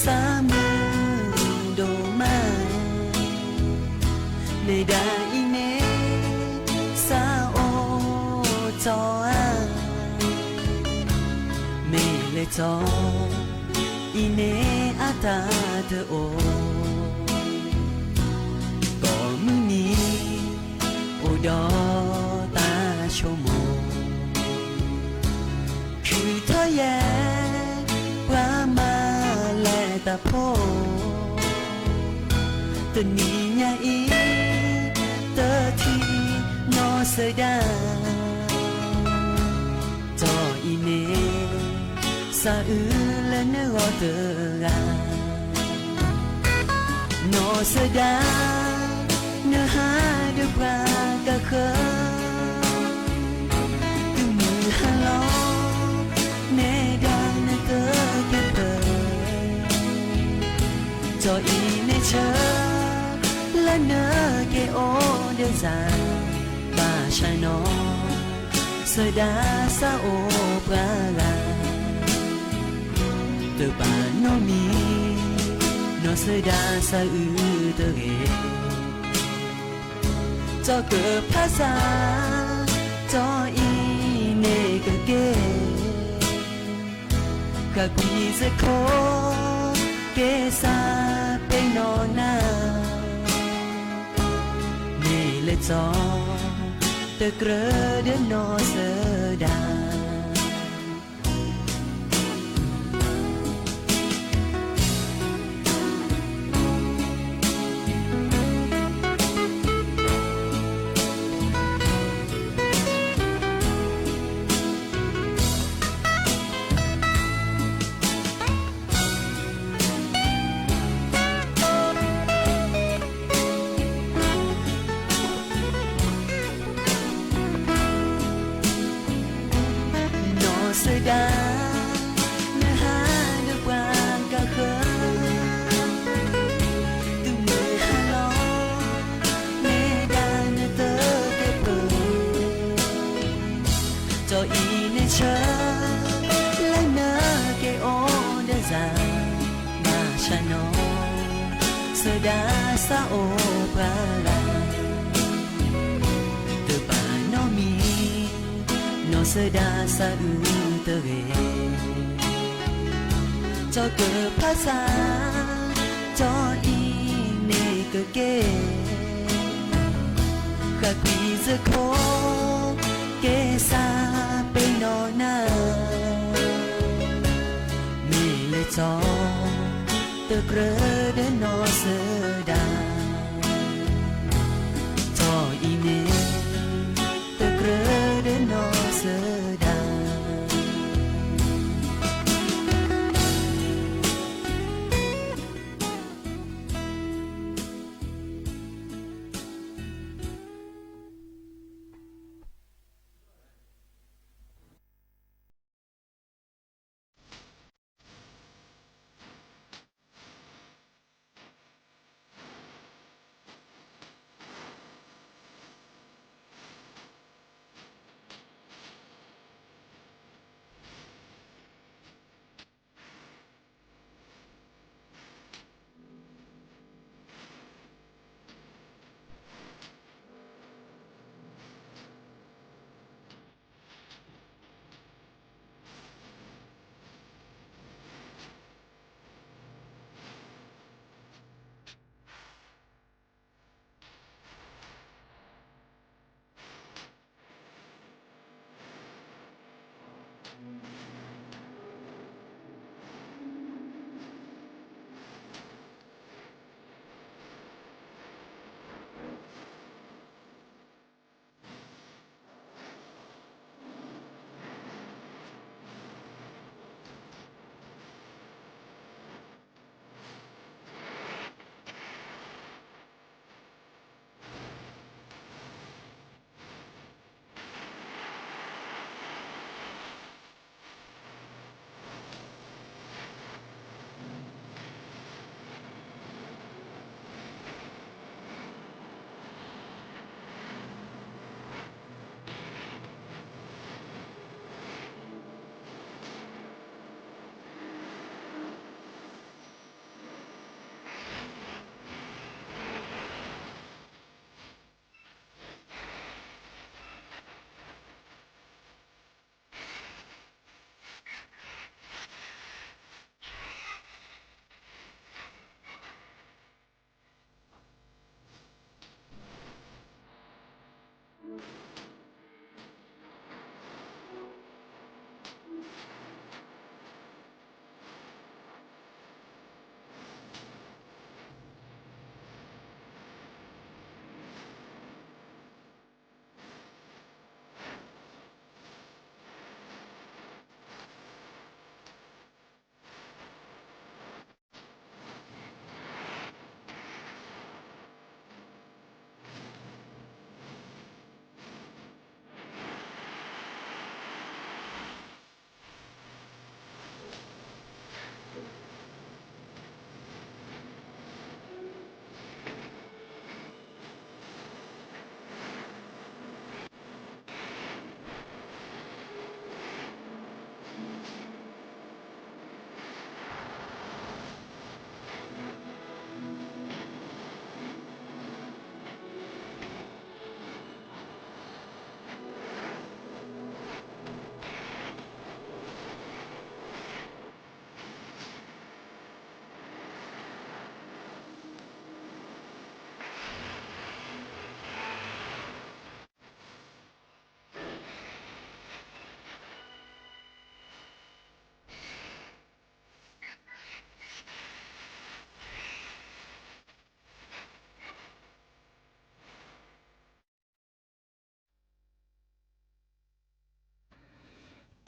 စးမုာ်ဒိၣ်မး နဲဒၣ်အံၤန့ၣ် စးအိၣ်ကၠီဧါ မ့ၢ်လဲၣ်ကၠီ အံၤန့ၣ်အတၢ်တအိၣ် ကိးမုၢ်နံၤ အိၣ်ဒီးတၢ်ဆိကမိၣ် ခုၣ်ထီၣ်ယဲ ပှၤမၤလဲၤတၢ်ဖိ တနံၤညါအံၤ တထံၣ်နီၢ်စၢဒၣ် ကၠီအံၤန့ၣ် စးအုးလၢနဂီၢ်တဂၤ နီၢ်စၢဒၣ် နဟးဒီးပှၤကဃၢၤ တုၤမုၢ်ဟါလီၤ နဲဒၣ်နတကဲပၢၤ ကၠီအံၤန့ၣ်ဆၢ လၢနက့ၤအိၣ်ဒီးစၢ် ဘၣ်ဆၣ်နီၢ် စၢဒၣ်စးအိၣ်ပှၤဂၤ တဘၣ်နီတမံၤ နီၢ်စၢဒၣ်စးအုးတဂ့ၤ ကၠီကဖးစၢ်, ကၠီအံၤန့ၣ်ကကဲ, ဃၣ်ကွံာ်စ့ၢ်ခိၣ်, ကဲစၢ်ပ့ၤနီၣ်နၤ, မ့ၢ်လၢကၠီ, တကြၢးဒီးနီၢ်စၢၤဒါ. နီၢ်စၢၤဒါ, နဟးဒီးပှၤကဃၢၤ, တုၤမုၢ်ဟါလီၤ, မ့ၢ်ဒၣ်နတကဲပၢၤ, ကၠီအံၤန့ၣ်ဆၢ, လၢနက့ၤအိၣ်ဒီးစၢ်, ဘၣ်ဆၣ်နီၢ်စၢၤဒါစးအိၣ်ပှၤလၢ်, တဘၣ်နီတမံၤ, နီၢ်စၢၤဒါစးအုးတဂ့ၤ. ကၠီကဖးစၢ်, ကၠီအံၤန့ၣ်ကကဲ, ဃၣ်ကွံာ်စ့ၢ်ခိၣ်, ကဲစၢ်ပ့ၤနီၣ်နၤ, မ့ၢ်လၢကၠီ, တကြၢးဒီးနီၢ်စၢၤဒါ, ကၠီအံၤန့ၣ်, တကြၢးဒီးနီၢ်စၢၤဒါ.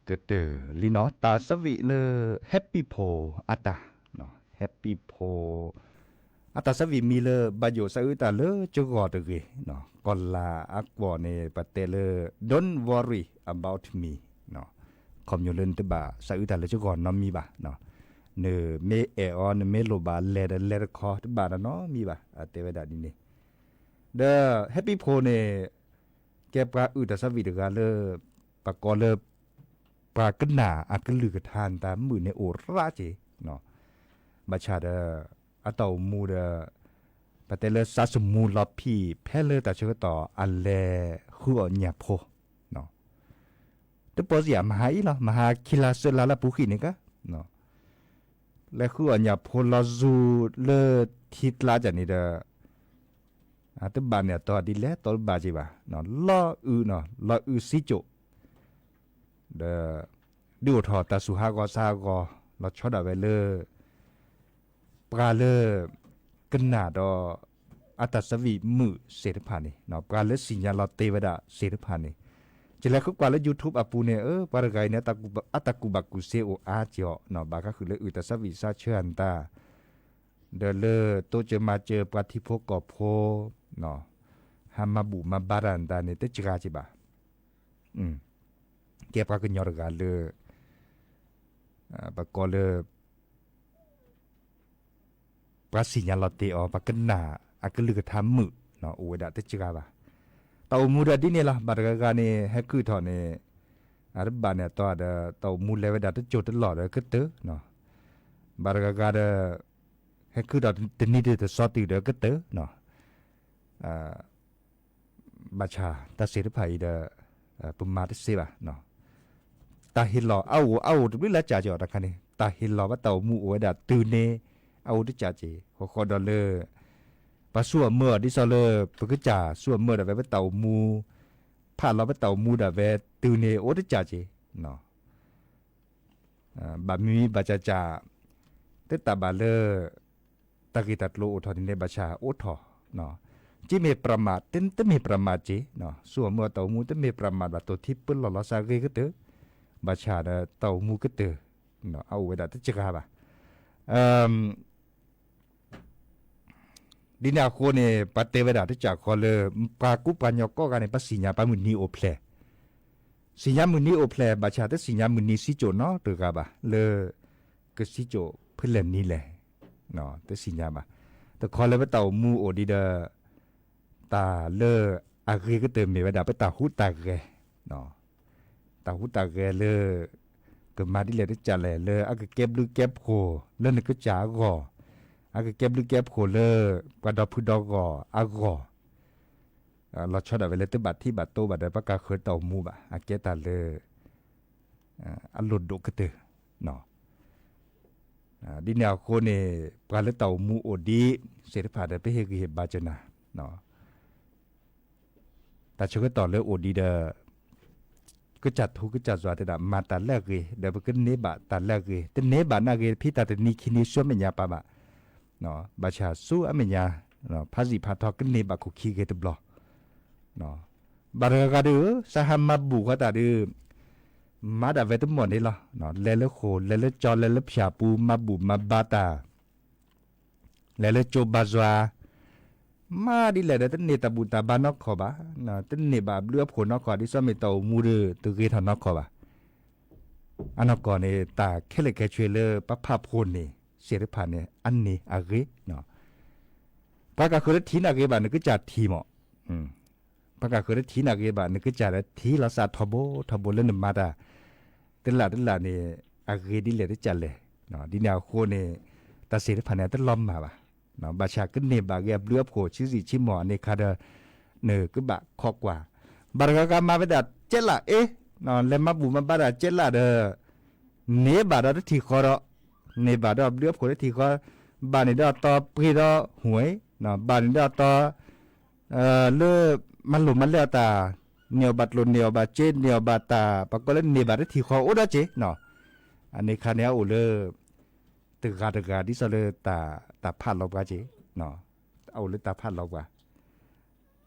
တၢ်လံနီၤ တၢ်ဆၢဝံၤလၢ Happy ဖိအတၢ်, Happy ဖိ အတၢ်ဆၢဝံၤမံၤလၢ ဘၣ်ယိၣ်ဆၢအုးတၢ်လၢကဂီၤတဂ့ၤ, ကီၢ်လၤအကွီၢ်န့ၣ် ပတဲလၢ Don't worry about me, ခီပညီလၢနတဘၣ်ဆၢအုးတၢ်လၢကဂီၤနီတမံၤဘၣ်, နမ့ၢ်အဲၣ်အီၤ နမ့ၢ်လိၣ်ဘၣ်လဲၤဒီးလဲၤတခီ တဘၣ်နီတမံၤဘၣ်, တဲဝဲဒၣ်ဒ်န့ၣ် ဒီး Happy ဖိန့ၣ် ကဲပှၤအုၣ်တၢ်ဆၢဝံၤတဂၤလၢ ပကိးလၢ ပှၤကနၣ်အကလုၢ်ကထါနတၢ်မုာ်န့ၣ်အိၣ်ရၣ်က့ၤ, ဘၣ်ဆၣ်ဒီး အတၢ်အိၣ်မူဒီး ပတဲလၢစးစမူလီၤဖံး ဖဲလၢတၢ်ဆၢကတီၢ်အလဲၤဃုအီၣ်ညၣ်ဖိ တပီၢ်စံၣ်ဧါ မဟါအံၤလီၤ မဟါခံလါသၢလါလၢပူၤဃံန့ၣ်ကါ လဲၤဃုအီၣ်ညၣ်ဖိလီၤစူၤလၢထံကျါကန့ၣ်ဒီး တဘၣ်န့ၣ်အတီဒ်လဲၣ် တီတဘၣ်က့ၤဘၣ်, လီၤအုးနီၤ လီၤအုးစံကၠိး, ဒီး ဒုးအိၣ်ထီၣ်တၢ်စူၤဟးဂီၤဆါဟးဂီၤ လီၤဆီဒၣ်ဝဲလၢ ပှၤလၢ ကနၣ်ဒီး အတၢ်ဆၢဝံၤမုာ်စ့ၢ်တဖၣ်န့ၣ် ပှၤလၢစံၣ်ညါလီၤတ့ဝဲဒၣ်စ့ၢ်တဖၣ်န့ၣ် ကလဲၤဃုကွၢ်လၢ YouTube အပူၤန့ၣ် ပှၤတဂၤအံၤန့ၣ် အတၢ်ကူၣ်ဘၣ်ကူၣ်သ့အိၣ်အါက့ၤအီၤ ဘၣ်ဃးဃုာ်လၢအုၣ်တၢ်ဆၢဝံၤဆၢဆၢအနတၢ် ဒီးလၢတိစၢၤမၤစၢၤပှၤထံဖိကီၢ်ဖိ ဟးမၤဘူၣ်မၤဘါတၢ်နတၢ်န့ၣ် တစှၤက့ၤဘၣ်. ကဲပှၤကညီတဂၤလၢ ပကိးလၢ ပှၤစံၣ်ညါလီၤတ့အီၤ ပှၤကနၣ်အကလုၢ်ကထါမုာ် အိၣ်ဝဲဒၣ်တစှၤဘၣ်. တၢ်အိၣ်မူဒီးဒ်န့ၣ်လီၤ ဘၣ်တဂၤဂၤန့ၣ် ဟဲခုၣ်ထီၣ်န့ၣ် အတဘၣ်န့ၣ်အတီဒီး တၢ်အိၣ်မူလဲၤဝဲဒၣ်တစိၢ်တလီၢ်ဒီးကတၢၢ် ဘၣ်တဂၤဂၤဒီး ဟဲခုၣ်ထီၣ်တနံၤတစီတုၤဒီးကတၢၢ် ဘၣ်ဆၣ်တၢ်စ့ၢ်တဖၣ်အံၤဒီး ပမၤတသ့ဘၣ်. တၢ်ဟ့ၣ်လီၤအအိၣ်အအိၣ်တဘျုးလၢကၢ်က့ၤအီၤတခါန့ၣ် တၢ်ဟ့ၣ်လီၤဘၣ်တၢ်အိၣ်မူအိၣ်ဝဲဒၣ်တုၤန့ၣ် အအိၣ်တကၢ်က့ၤ ဃီဃီဒီးလၢ ပှၤဆူၣ်အမၢအီၤဒ်သိးလၢ ပကစၢ်ဆူၣ်အမၢဒၣ်ဝဲပတၢ်အိၣ်မူ ဖးလီၤပတၢ်အိၣ်မူဒၣ်ဝဲတုၤန့ၣ် အိၣ်တကၢ်က့ၤ ဘၣ်မံမံဘၣ်ကၢ်ကၢ် တတၢ်ဘၣ်လၢ တၢ်ဂ့ၢ်တၢ်ကျိၤအိၣ်ထီၣ်န့ၣ်န့ၣ် ဘၣ်ဆၣ်အိၣ်ထီၣ် ကမ့ၢ်ပြးမး တမ့ၢ်ပြးမးက့ၤ ဆူၣ်အမၢအတၢ်အိၣ်မူ တမ့ၢ်ပြးမးဘၣ်တိၢ်ထံပၢလီၢ်လီၤစးဂ့ၤကတၢၢ် ဘၣ်ဆၣ်ဒီးတၢ်အိၣ်မူကတၢၢ် အအိၣ်ဝဲဒၣ်တစှၤဘၣ်. ဒ်န့ၣ်အဃိန့ၣ် ပှၤတဲဝဲဒၣ်တစၢ်ဃီလၢ ပှၤကူပှၤကညီကိးဂၤန့ၣ် ပှၤစံၣ်ညါပှၤမုၢ်နံၤအိၣ်ဖျဲၣ် စံၣ်ညါမုၢ်နံၤအိၣ်ဖျဲၣ် ဘၣ်ဆၣ်တစံၣ်ညါမုၢ်နံၤစံကၠိးနီတဂၤဘၣ် လၢ ကစံကၠိးဖဲလဲၣ်နံၤလဲၣ် တစံၣ်ညါဘၣ်. တခီလၢပတၢ်အိၣ်မူအိၣ်ဒံးဒီး တၢ်လၢအဂ့ၤကတၢၢ်မ့ၢ်ဝဲဒၣ်ပတၢ်ဟူးတၢ်ဂဲၤ တၢ်ဟူးတၢ်ဂဲၤလၢ ကမၤဒ်လဲၣ်တစၢ်လဲၣ် လၢအကကဲဘျုးကဲဖှိၣ်လၢနကစၢ်အဂီၢ်, အကကဲဘျုးကဲဖှိၣ်လၢ ပှၤဒီဖုဒီဂီၢ်အဂီၢ်, လီၤဆီဒၣ်ဝဲလၢတဘၣ်ထံၣ်ဘၣ်တိဘၣ်ဒီး ပှၤကဃၢၤတၢ်အိၣ်မူဘၣ် အကဲတၢ်လၢ အလိၣ်ဒိၣ်ကတၢၢ် ဒ်န့ၣ်အဃိန့ၣ် ပှၤလၢတၢ်အိၣ်မူအိၣ်ဒံး သ့ၣ်တဖၣ်ဒီး ပဟ့ၣ်ဂံၢ်ဟ့ၣ်ဘါကနၤ တၢ်ဆၢကတီၢ်လၢအိၣ်ဒံးဒီး ကစၢ်ထူကစၢ်ယွၤတဲဒၣ် မၤတၢ်လၢအဂ့ၤ ဒီးပကန့ၢ်ဘၣ်တၢ်လၢအဂ့ၤ တန့ၢ်ဘၣ်နာ်ဂ့ၤ ဖံတၢ်တနံၤခံနံၤဆူအမဲာ်ညါပာ်ဘၣ် ဘၣ်ဆၣ်ဆူအမဲာ်ညါ ဖးစံးဖးထီကန့ၢ်ဘၣ်ခိၣ်ခံဂ့ၤတဘျီ ဘၣ်တဂၤဂၤဒီး စးဟးမၤဘူၣ်ဃီတၢ်ဒီး မၤဒၣ်ဝဲတမီၢ်န့ၣ်လီၤ. လဲၤလၢဃိာ် လဲၤလၢကၠီ လဲၤလၢဖၠၣ်ပူၤ မၤဘူၣ်မၤဘါတၢ် လဲၤလၢကၠိဘါယွၤ မၤဒ်လဲၣ်ဒီး တန့ၢ်တၢ်ဘူၣ်တၢ်ဘါနီၢ်ခီၣ်ဘၣ်, တန့ၢ်ဘၣ်အဘျုးအဖှိၣ်နီၢ်ခီၣ် ဒ်သိးမ့ၢ်တၢ်အိၣ်မူဒီး တဂ့ၤထီၣ်နီၢ်ခီၣ်ဘၣ်. အနီၢ်ကီၢ်န့ၣ် တၢ်ခဲလၢာ်ခဲဆ့လၢပဖးဖှိၣ်န့ၣ် သ့ၣ်တဖၣ်န့ၣ် အန့ၢ်အဂ့ၤ ပှၤကဃုာ်လၢထံၣ်နာ်ဂ့ၤဘၣ် နကစၢ်ထံၣ်မး, ပှၤကဃုာ်လၢထံၣ်နာ်ဂ့ၤဘၣ် နကစၢ်လၢထံၣ်လီၤစးထီဘိထီဘိလၢနမၤတၢ် တလၢ်တလၢ်န့ၣ် အဂ့ၤဒ်လဲၣ်တစၢ်လဲၣ်, ဒ်န့ၣ်အဃိန့ၣ် တၢ်သ့ၣ်တဖၣ်န့ၣ် အတလီၤမၢ်ဘၣ်, ဘၣ်ဆၣ်ကန့ၢ်ဘၣ်ဂ့ၤအဘျုးအဖှိၣ်ဆံးဆံးဆံးမီၢ်အန့ၣ်ခါဒီး နကဘၣ်ခိးကွၢ်, ဘၣ်တဂၤဂၤမၤဝဲဒၣ်ကဲလၢ်အ့ လဲၤမၤဘူၣ်မၤဘါဒၣ်ကဲလၢ်ဒီး န့ၢ်ဘၣ်ဒီးတထံၣ်ဃီဒီး န့ၢ်ဘၣ်ဒီးအဘျုးအဖှိၣ်တထံၣ်ဃီ, ဘၣ်န့ၣ်ဒီးအတီပှ့ၤဒီးဟူး, ဘၣ်န့ၣ်ဒီးအတီ လၢမၤလိာ်မၤလဲအီၤတၢ်, န့ၢ်အီၤဘၣ်ကျိၣ်န့ၢ်အီၤဘၣ်စ့ န့ၢ်အီၤဘၣ်တၢ် ပှၤကိးလၢန့ၢ်ဘၣ်တထံၣ်ဃီအိၣ်ဒီးစ့, အန့ၣ်ခါန့ၣ်အအိၣ်လၢ တဂၤတဂၤဒ်သိးလၢ တၢ်ဖးလီၤပှၤစ့, အအိၣ်လၢတၢ်ဖးလီၤပှၤ,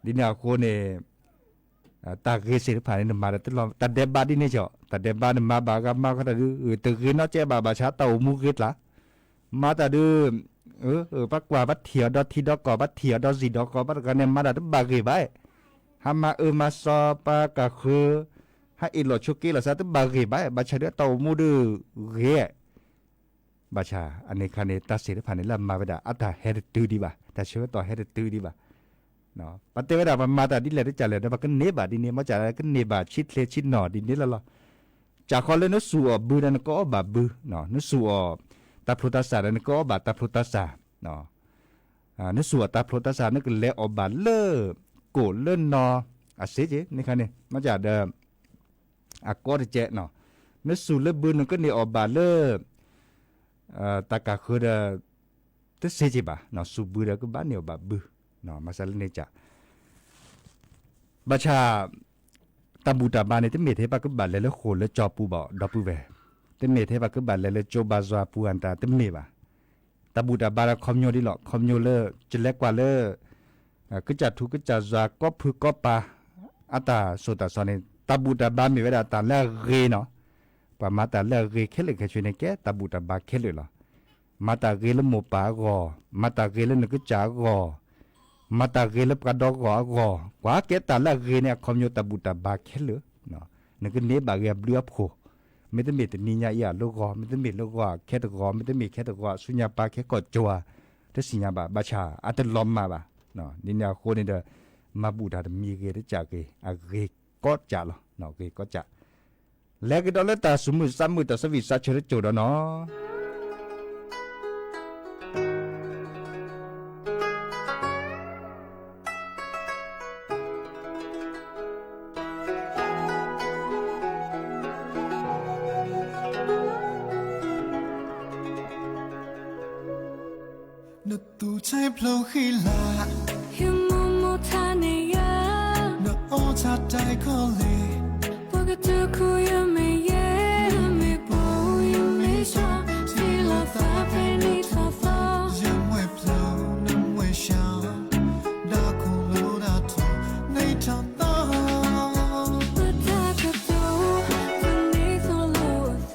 ဒ်န့ၣ်အဃိန့ၣ် တၢ်ဂ့ၤသ့ၣ်တဖၣ်န့ၣ် နမၤဒီးတလီၤ တၢ်ဒဲးဘးဒ်န့ၣ်ကီး တၢ်ဒဲးဘးနမၤဘၣ်ဂၤမၤဃီတၢ်ဒုး တဂ့ၤနီတစဲးဘၣ် ဘၣ်ဆၣ်တၢ်အိၣ်မူဂ့ၤကျါ မၤတၢ်ဒုး ပှၤကွၢ်ဘၣ်ထံၣ်အီၤဒီးထံဒီးကီၢ် ဘၣ်ထံၣ်အီၤဒီးစံၣ်ဒီးကီၢ် ဘၣ်တဂၤန့ၣ် မၤတၢ်တဘၣ်ဂ့ၤဘၣ် ဟးမၤအၢမၤသီပှၤကၢ်ဃု ဟးအ့ၣ်လိာ်ဆိးက့လိာ်သးတဘၣ်ဂ့ၤဘၣ် ဘၣ်ဆၣ်ဒီးတၢ်အိၣ်မူဒုးဂ့ၤ ဘၣ်ဆၣ် အန့ၣ်ခါန့ၣ် တၢ်သ့ၣ်တဖၣ်န့ၣ် လၢအမၤဝဲဒၣ် အတၢ်ဟဲတတုၤဒံးဘၣ် တၢ်ဆၢကတီၢ်ဟဲတတုၤဒံးဘၣ် ပတဲဝဲဒၣ် ပမၤတၢ်ဒ်လဲၣ်တကးလဲၣ်ဒီး ပကန့ၢ်ဘၣ်ဒ်န့ၣ် မ့ၢ်က ကန့ၢ်ဘၣ်ဆံးချ့ဆံးနီၢ်ဒ်န့ၣ်လီၤလီၤ ကးဃီလၢနသူၣ်အီၣ်ဘုဒီးနကအီၣ်ဘၣ်ဘု, နသူၣ်အီၣ်တၢ်ဖျိတၢ်စၢ်ဒီးနကအီၣ်ဘၣ်တၢ်ဖျိတၢ်စၢ်, နသူၣ်အီၣ်တၢ်ဖျိတၢ်စၢ် နကလဲၤအီၣ်ဘၣ်လၢ ကိၣ်လၢနီၤ အစ့က့ န့ၣ်ခါန့ၣ် မ့ၢ်ကဒီး အကီတကဲးနီၤ, နသူၣ်လၢဘုနကန့ၢ်အီၣ်ဘၣ်လၢ တၢ်ကၢ်ဃုဒီး တစ့က့ဘၣ်, သူၣ်ဘုဒီးကဘၣ်န့ၢ်အီၣ်ဘၣ်ဘု, မၤစၢၤလၢန့ၣ်က ဘၣ်ဆၣ် တၢ်ဘူၣ်တၢ်ဘါန့ၣ် တမ့ၢ်ထဲပကဘၣ်လဲၤလၢဃိာ်လၢကၠီပူၤဘၣ် ဒီပုၢ်ဝဲၢ်, တမ့ၢ်ထဲပကဘၣ်လဲၤလၢကၠိဘါယွၤပူၤအတၢ် တမ့ၢ်ဘၣ်. တၢ်ဘူၣ်တၢ်ဘါဒီးခီပညီဒ်လီၤ, ခီပညီလၢ ကလဲၤကွၢ်လၢ ကစၢ်ထူကစၢ်ယွၤ ကီၢ်ဖုကီၢ်ပၤ အတၢ်စိၢ်တၢ်စီန့ၣ် တၢ်ဘူၣ်တၢ်ဘါမ့ၢ်ဝဲဒၣ်တၢ်လၢအဂ့ၤနီၤ, ပှၤမၤတၢ်လၢအဂ့ၤခဲလၢာ်ခဲဆ့န့ၣ် ကဲတၢ်ဘူၣ်တၢ်ဘါခဲလၢာ်လီၤ. မၤတၢ်ဂ့ၤလၢမိၢ်ပၢ်အဂီၢ်, မၤတၢ်ဂ့ၤလၢနကစၢ်အဂီၢ်, မၤတၢ်ဂ့ၤလၢပှၤဒီဂီၢ်အဂီၢ်, ကွၢ်ကဲတၢ်လၢအဂ့ၤန့ၣ် အခီပညီတၢ်ဘူၣ်တၢ်ဘါခဲလၢာ်, နကန့ၢ်ဘၣ်ဂ့ၤအဘျုးအဖှိၣ်, မ့တမ့ၢ်တနံၤညါအံၤအလၢဂီၢ်, မ့တမ့ၢ်လၢဂီၢ်ခဲတဂီၢ်, မ့တမ့ၢ်ခဲတဂီၢ် ဆူညါပၤခဲကီၢ်ကၠိဧါ, တသ့ၣ်ညါဘၣ်, ဘၣ်ဆၣ် အတလီၤမၢ်ဘၣ်. ဒ်န့ၣ်အဃိန့ၣ်ဒီး မၤဘူၣ်တၢ်တမံၤဂ့ၤတကးဂ့ၤ, အဂ့ၤကီးကးလီၤ, ဂ့ၤကီးကး လဲၤကဒီးလၢတၢ်သူၣ်မုာ်သးမုာ် တၢ်သးဝံၣ်သးဆၢတကၠိၢ်ဒီးနီၤ. နသူၣ်ဆဲးဖျိဃံလၤ, ဟံးမူမူထါန့ၢ်ယၤ, နအိၣ်ဆၣ်တၢ်ခီလ့ၣ်, ပှၤကတၢၢ်ခိၣ်ယမ့ၢ်ယဲ, မ့ၢ်ပိာ်ယမ့ၢ်ဆှီ, ထံလီၤသးဖဲန့ၣ်ထီၣ်သီ, ယမွဲၢ်ဖျိနမွဲၢ်ဆှီ, ဒီးခိၣ်လိတၢ်ထူၣ်န့ၣ်ထီၣ်သီ ပတၢ်ကတိၤ တန့ၢ်သိၣ်လိသးဘၣ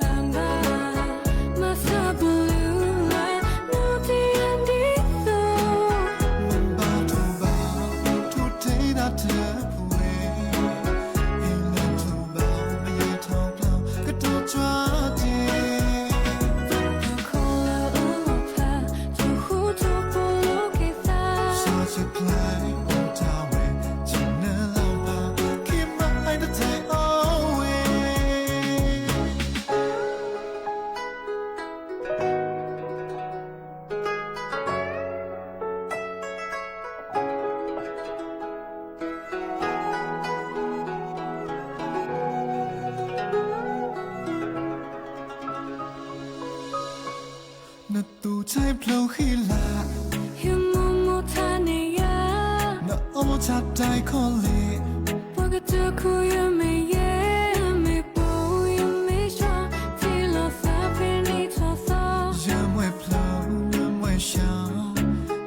်, မၤသးပလုၢ်လၢ် နတံၤအဒ်သိး, မ့ၢ်ဘၣ်ထိၣ်ဘၣ် ထိၣ်ထံတၢ်တပှဲၤ, အ့ၣ်လၢထိၣ်ဘၣ် မယဲၢ်ထီၣ်ကျီ ကတိၤကၠွါတ့ၢ် ခိၣ်လၢအလီၤဖး ထိၣ်ဃူထိၣ်ဖိးလိာ်က့ၤသး, စးဆဲးကျဲအိၣ်တၢ်ဝဲ ဆနၢလီၤဘၣ် ခံမၤအတၢ်တၢ်အီဝဲ နသူၣ်ဆဲးဖျိဃံလၤ, ဟံးမူမူထါန့ၢ်ယၤ, နအိၣ်ဆၣ်တၢ်ခီလ့ၣ်, ပှၤကတၢၢ်ခိၣ်ယမ့ၢ်ယဲ, မ့ၢ်ပိာ်ယမ့ၢ်ဆှီ, ထံလီၤသးဖဲန့ၣ်ထီၣ်သီ, ယမွဲၢ်ဖျိနမွဲၢ်ဆှီ, ဒီးခိၣ်လိ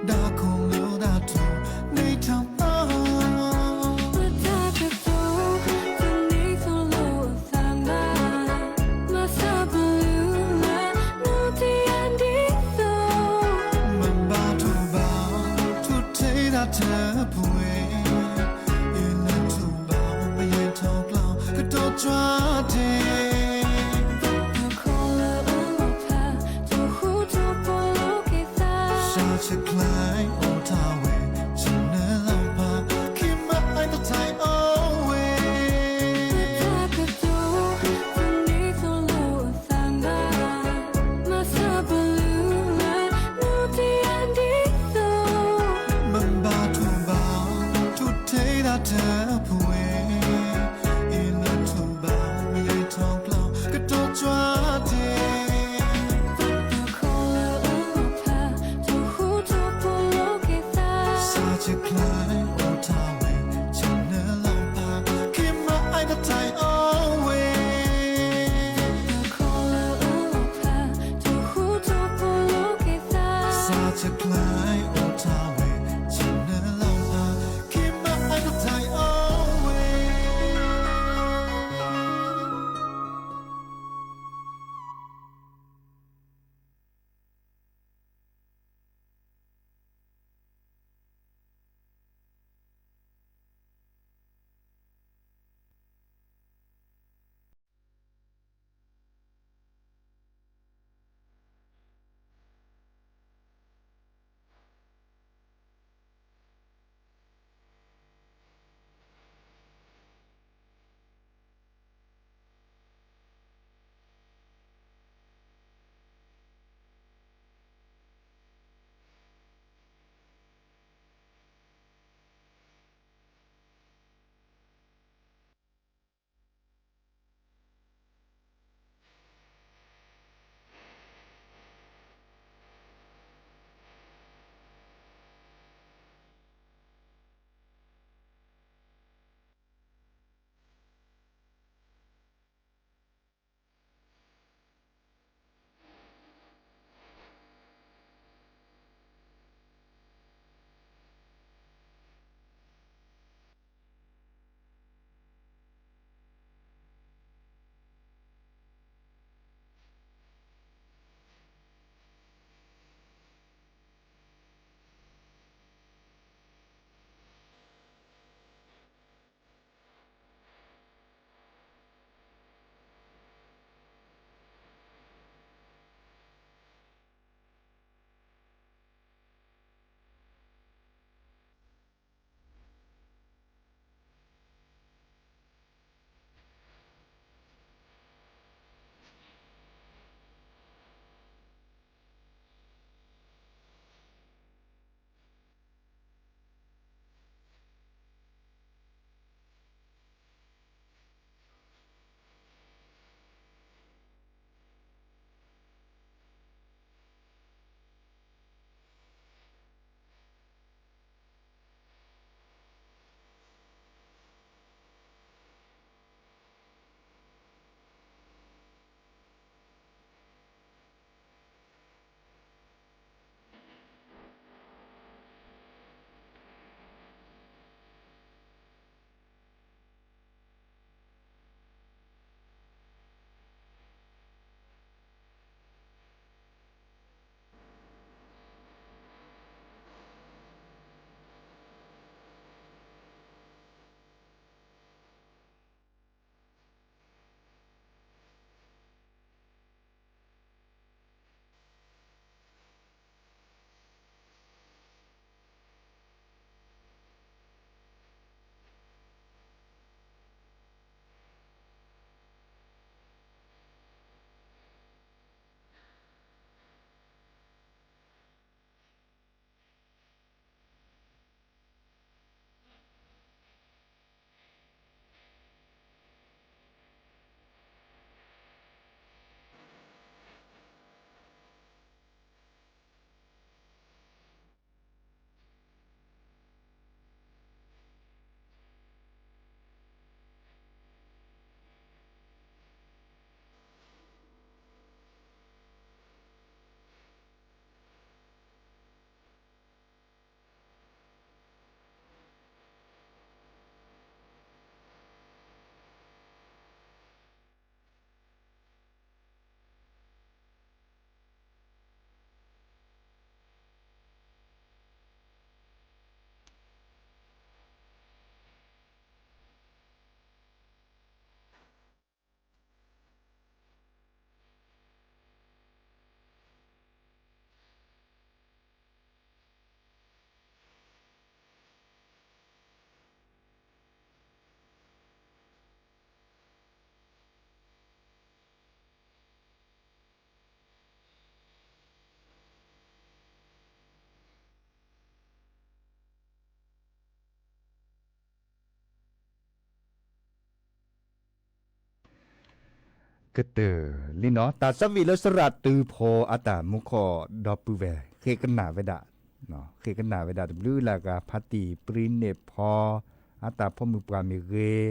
တၢ်ထူၣ်န့ၣ်ထီၣ်သီ ပတၢ်ကတိၤ တန့ၢ်သိၣ်လိသးဘၣ်, မၤသးပလုၢ်လၢ် နတံၤအဒ်သိး, မ့ၢ်ဘၣ်ထိၣ်ဘၣ် ထိၣ်ထံတၢ်တပှဲၤ, အ့ၣ်လၢထိၣ်ဘၣ် မယဲၢ်ထီၣ်ကျီ ကတိၤကၠွါတ့ၢ် ခိၣ်လၢအလီၤဖး ထိၣ်ဃူထိၣ်ဖိးလိာ်က့ၤသး, စးဆဲးကျဲအိၣ်တၢ်ဝဲ ဆနၢလီၤဘၣ် ခံမၤအတၢ်တၢ်အီဝဲ ပတၢ်ကတိၤ တန့ၢ်သိၣ်လိသးဘၣ်, မၤသးပလုၢ်လၢ် နတံၤအဒ်သိး, မ့ၢ်ဘၣ်ထိၣ်ဘၣ် ထိၣ်ထံတၢ်တပှဲၤ အ့ၣ်လၢထိၣ်ဘၣ် မယဲၢ်ထီၣ်ကျီ ကတိၤကၠွါတ့ၢ် ခိၣ်လၢအလီၤဖး ထိၣ်ဃူထိၣ်ဖိးလိာ်က့ၤသး, စးဆဲးကျဲအိၣ်တၢ်ဝဲ ဆနၢလီၤဘၣ် ခံမၤအတၢ်တၢ်အီဝဲ ခိၣ်လၢအလီၤဖး ထိၣ်ဃူထိၣ်ဖိးလိာ်က့ၤသး, စးဆဲးကျဲအိၣ်တၢ်ဝဲ ဆနၢလီၤဘၣ် ခံမၤအတၢ်တၢ်အီဝဲ ကတၢၢ်လံနီၤ တၢ်သးဝံၣ်လၢသရၣ်တုၤဖိအတၢ်မူခိၣ်ဒီပုၢ်ဝဲၢ် ဃ့ကနၣ်ဝဲဒၣ်, ဃ့ကနၣ်ဝဲဒၣ်တဘျုးလၢ်ဂၤ ဖါတံၢ်ပြံန့ၢ်ဖီ အတၢ်ဖိမုၣ်ပှၢ်မ့ၢ်ဂ့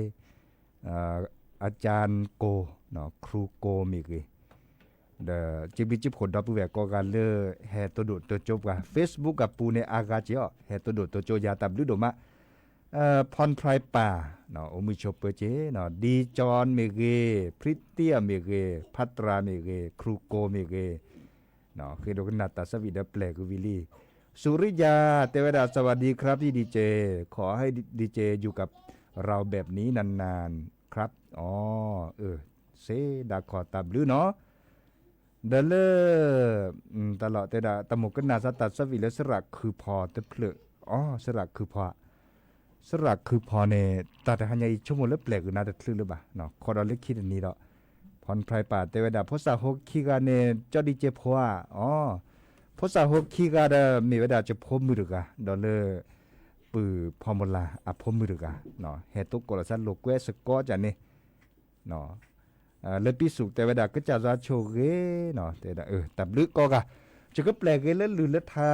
ၤ, အကၠၢကိၤ, ခရူကိၤမ့ၢ်ဂ့ၤ, ဒီးစံးဘျုးစံးဖှိၣ်ဒီပုၢ်ဝဲၢ်ကိးဂၤလၢ ဟဲတိၢ်ဒိၣ်တိၢ်ကၠိပှၤ Facebook အပူၤန့ၣ် အါဂၤက့ၤအီၤ ဟဲတိၢ်ဒိၣ်တိၢ်ကၠိယၤ တၢ်ဘျုးဒိၣ်မး ဖီၣ်ဖြဲပၢ်, အိၣ်မုာ်ဆိးပၢၤက့ၤ, ဒံကၠီမ့ၢ်ဂ့ၤ, ဖရံတံအမ့ၢ်ဂ့ၤ, ဖးတြၢ်မ့ၢ်ဂ့ၤ, ခရူကိၤမ့ၢ်ဂ့ၤ, ဃ့ဒိကနၣ်တၢ်သးဝံၣ်ဒီးပျဲၢ်ကွံာ်ဝံၤလံ. စူၤရံယၤ တဲဝဲဒၣ် สวัสดีครับ พี่ดีเจ ขอให้ดีเจอยู่กับเราแบบนี้นานๆครับ အီ အၢ စ့ဒၣ်ခီၣ်တၢ်ဘျုးနီၤ ဒီးလၢ တၢ်လီၢ်တဲဒၣ် တၢ်မိၣ်ကနၣ်စးတၢ်သးဝံၣ်လၢသရၣ်ခုၣ်ဖီၣ်တဖျၢၣ်, အီ သရၣ်ခုၣ်ဖီၣ်, သရၣ်ခုၣ်ဖီၣ်န့ၣ် တၢ်တဟါညါအံၤဆိကမိၣ်လၢပျဲၢ်ကွံာ်နၤတချုးလၢၤဘၣ်, ခီဒီးလၢခံတနံၤဒီး ဖီၣ်ဖြဲပၢ်တဲဝဲဒၣ် ဖိသၣ်ဖိခံဂၤန့ၣ် ကၠီဒံကၠ့ဖိဧါ, အီ ဖိသၣ်ဖိခံဂၤဒီးမ့ၢ်ဝဲဒၣ်ကၠ့ဖိမုၣ်တဂၤ ဒီးလၢ ပုၢ်ဖီမုၢ်လၢ်အဖိမုၣ်တဂၤ, ဟဲတိကိးလီၤသးလိာ်ကွဲစ့ၢ်ကီးကန့ၣ် လၢပံစူၣ်တဲဝဲဒၣ် ကစၢ်ယွၤဆိၣ်ဂ့ၤ, တဲဝဲဒၣ် တၢ်ဘျုးကိးဂၤ, ယကပျဲၢ်က့ၤလၢလုၢ်လၢထါ,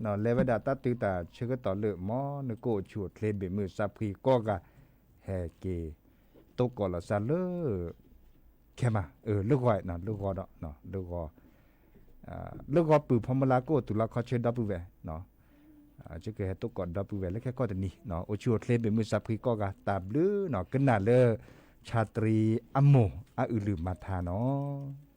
လဲၤဝဲဒၣ်တၢ်တုၤတၢ်ဆၢကတီၢ်လၢ မ်နကအိၣ်ဆူၣ်အိၣ်ချ့ဘၣ်မုာ်စးဖှံကိးဂၤ, ဟဲက့ၤ တိကိးလီၤသးလၢ ခဲမး လၢဂီၤ, လၢဂီၤဒီး လၢဂီၤ လၢဂီၤပုၢ်ဖီမုၢ်လၢ်ကအိၣ်တုၤလီၤခီဆၢဒီပုၢ်ဝဲၢ်, ကဟဲတိကိးဒီပုၢ်ဝဲၢ်လၢခဲကီၢ်တနံၤ, အိၣ်ဆူၣ်အိၣ်ချ့ဘၣ်မုာ်စးဖှံကိးဂၤ တၢ်ဘျုးနီၤ ကနၣ်လၢ ဆၣ်တရံးအမိၢ်အအုၣ်လုၢ်မၤထါနီၤ.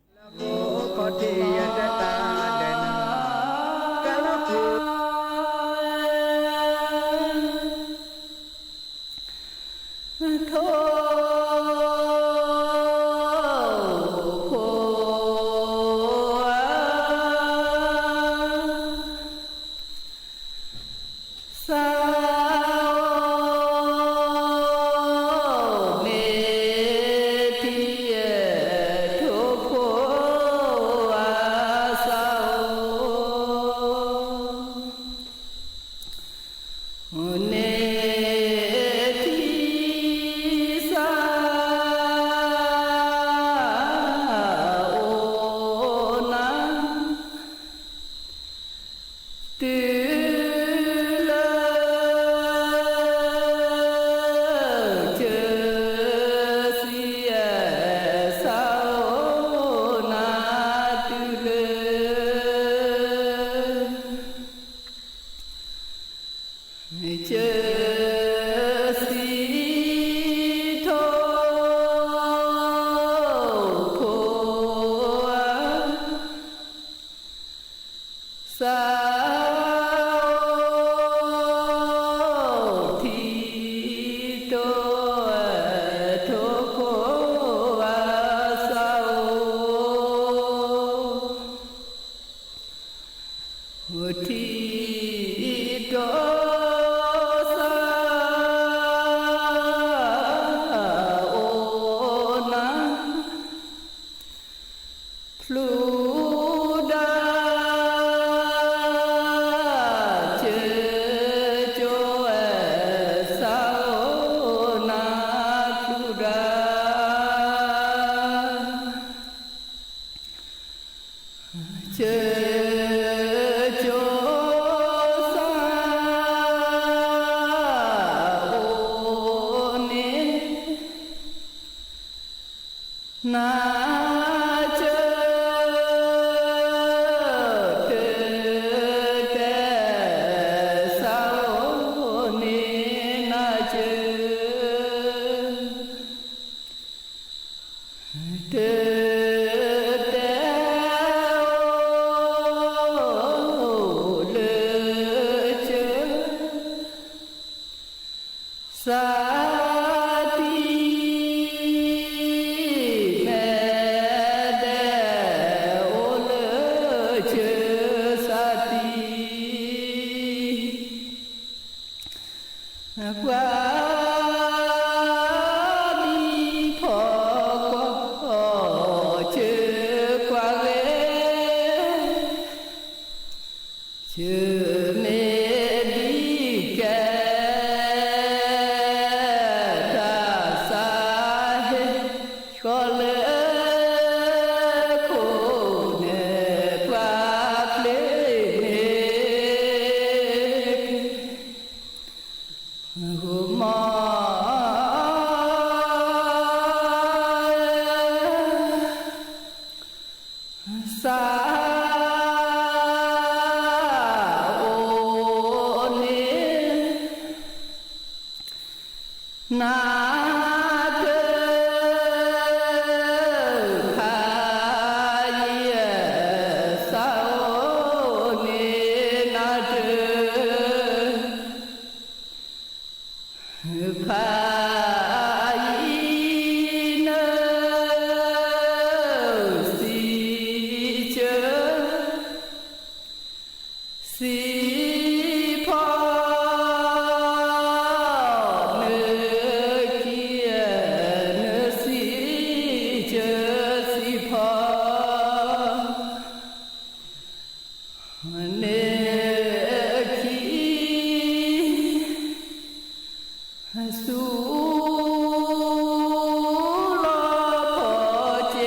နၤတၢ် ဖးယံာ် သးအိၣ်န့ၢ်နၤတၢ် ဖးယံာ် နၢ စံးဆၢ စံးဖီ နခံ နစံးဆၢစံးဖီ နခံ ဆူ လီၤ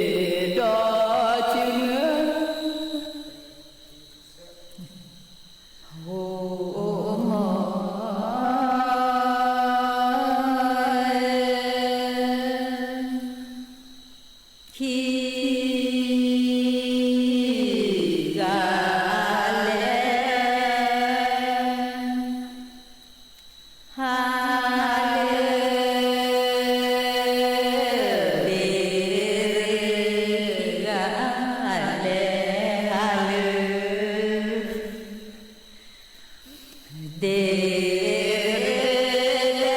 ဖီက့ၤ ဒီးက့ၤနၢ ဟိမီ ခံ ဂၤလဲၣ် ဟါလၢ ဘ့ၣ်ရ့ ဂၤလဲၣ် ဟါလၢ ဒ့ ဒ့ မိ ဒၢ ပၢ တၢ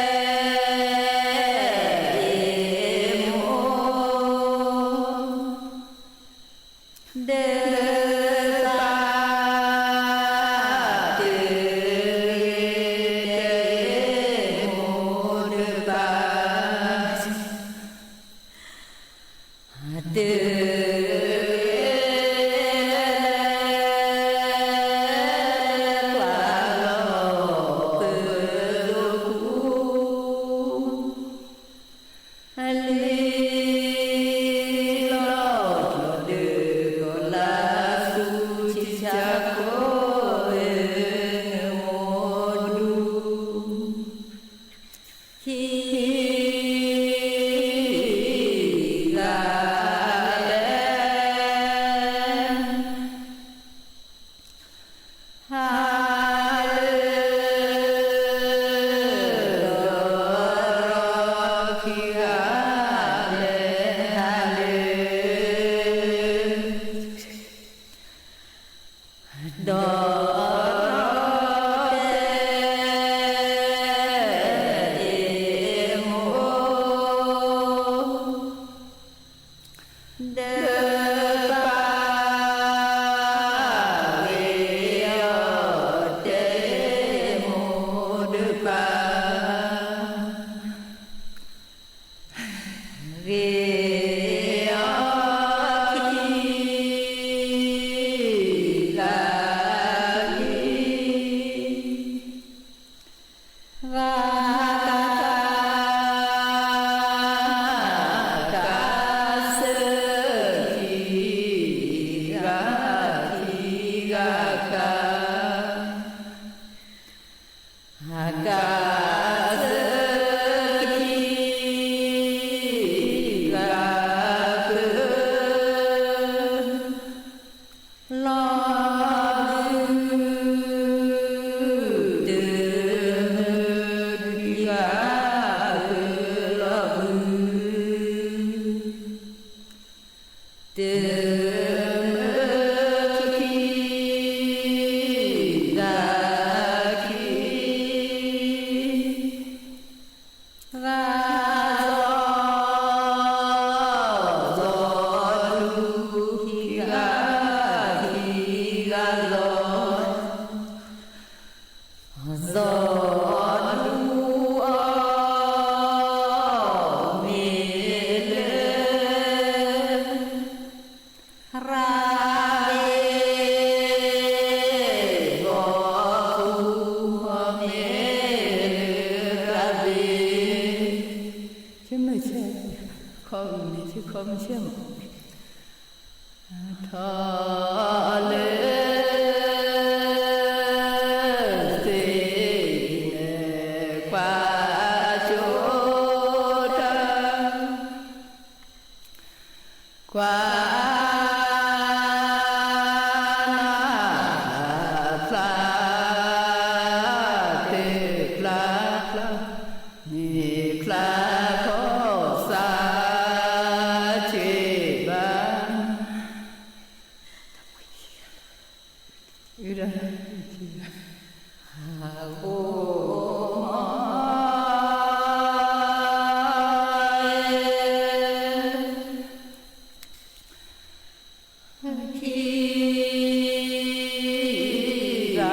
မိ ဒၢ ပၢ တၢ ကွၢ်လီၤ ပၢၤလိာ်ခူ အလံၤလီၤ ကီၢ်ဒၢကီၢ်လါ ဆူဆံဆါခိၣ် အၢ နမိၢ်ဒူ ခံ ဂၤလဲၣ် ဟါလၢ ဒီးရီခံ ဂၤလဲၣ် ဟါလၢ ဒီး တၢ အ့ မိ ဒၢ ပၢ ဂ့ၤအီၤ တၢ အ့ မိ ဒၢ ပၢ ဂ့ၤအီၤ ခံ ဂၤခံ ဂၤက က စၢ ခံ ဂၤခံ ဂၤက က စၢ ခံ ဂၤက လီၤ တၢ ခံ ဂၤက လီၤ တၢ ခံ ဂၤခံ ဂၤ စီၤ စီၤလူၤ ခံ ဂၤခံ ဂၤစီၤ စီၤလူၤအီၤ မ့ၢ်လၢ ရၤဘ့ ဂီၤခူ မ့ၢ်လၢ ရၤဘ့ ဆ့မုၢ်ဆ့ ခီမ့ၢ်ဆ့ ခီမ့ၢ်ဆ့မး ထီၣ်လၢ သ့ၣ်နဲၣ် ကွၢ်ကၠိတၢ် ကွၢ်နၢ်ဖျါ သ့ၣ်ဖျါဖျါ အုဒီး ခံဂၤလီၤ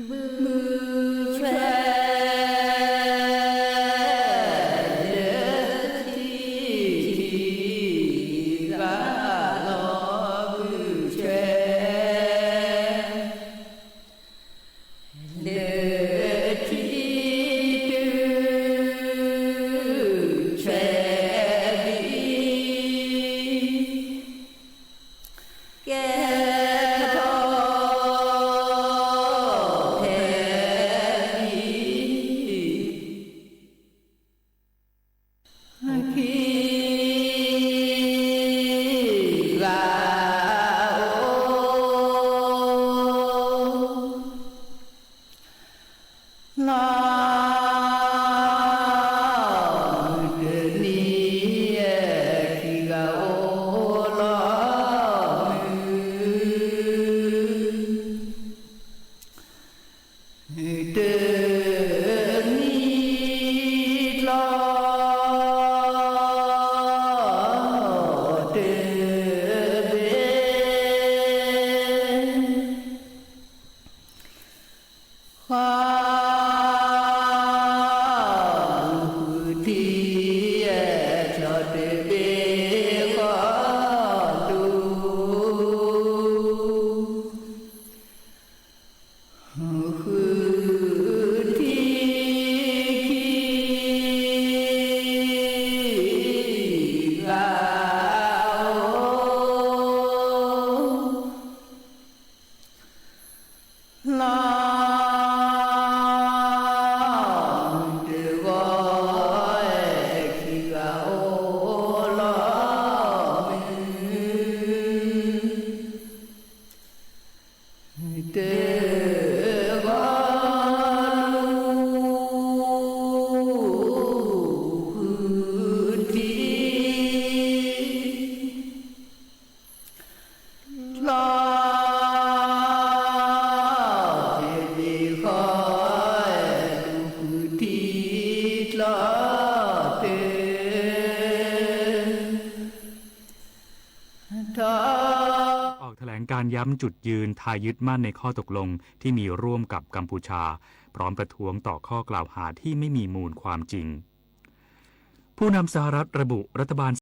ဘုဆွဲ လၢခံဂၤလီၤ ဘုဆွဲ လၢခံတုၤ ဆွဲဘံ ကဲထီၣ်ဖဲအံၤ ခံဂၤအိၣ် လီၤ တနံၤ ခံဂၤအိၣ်လီၤ တနံၤတဘျီ တဘ့ၣ် ဃီ ဃုထံ ချီတဘ့ၣ်ဃီ လူ ဃုထံ ခံဂၤအိၣ် လီၤ တဂီၤ ခံဂၤအိၣ်လီၤ မုၢ် တဂီၤ လူ ဃုထံ လီၤ တဘ့ၣ်ဃီ လူ ဃုထံ လီၤ တ ออกแถลงการณ์ย้ำจุดยืนไทยยึดมั่นในข้อตกลงที่มีร่วมกับกัมพูชา พร้อมประท้วงต่อข้อกล่าวหาที่ไม่มีมูลความจริง ผู้นำสหรัฐระบุรัฐบาล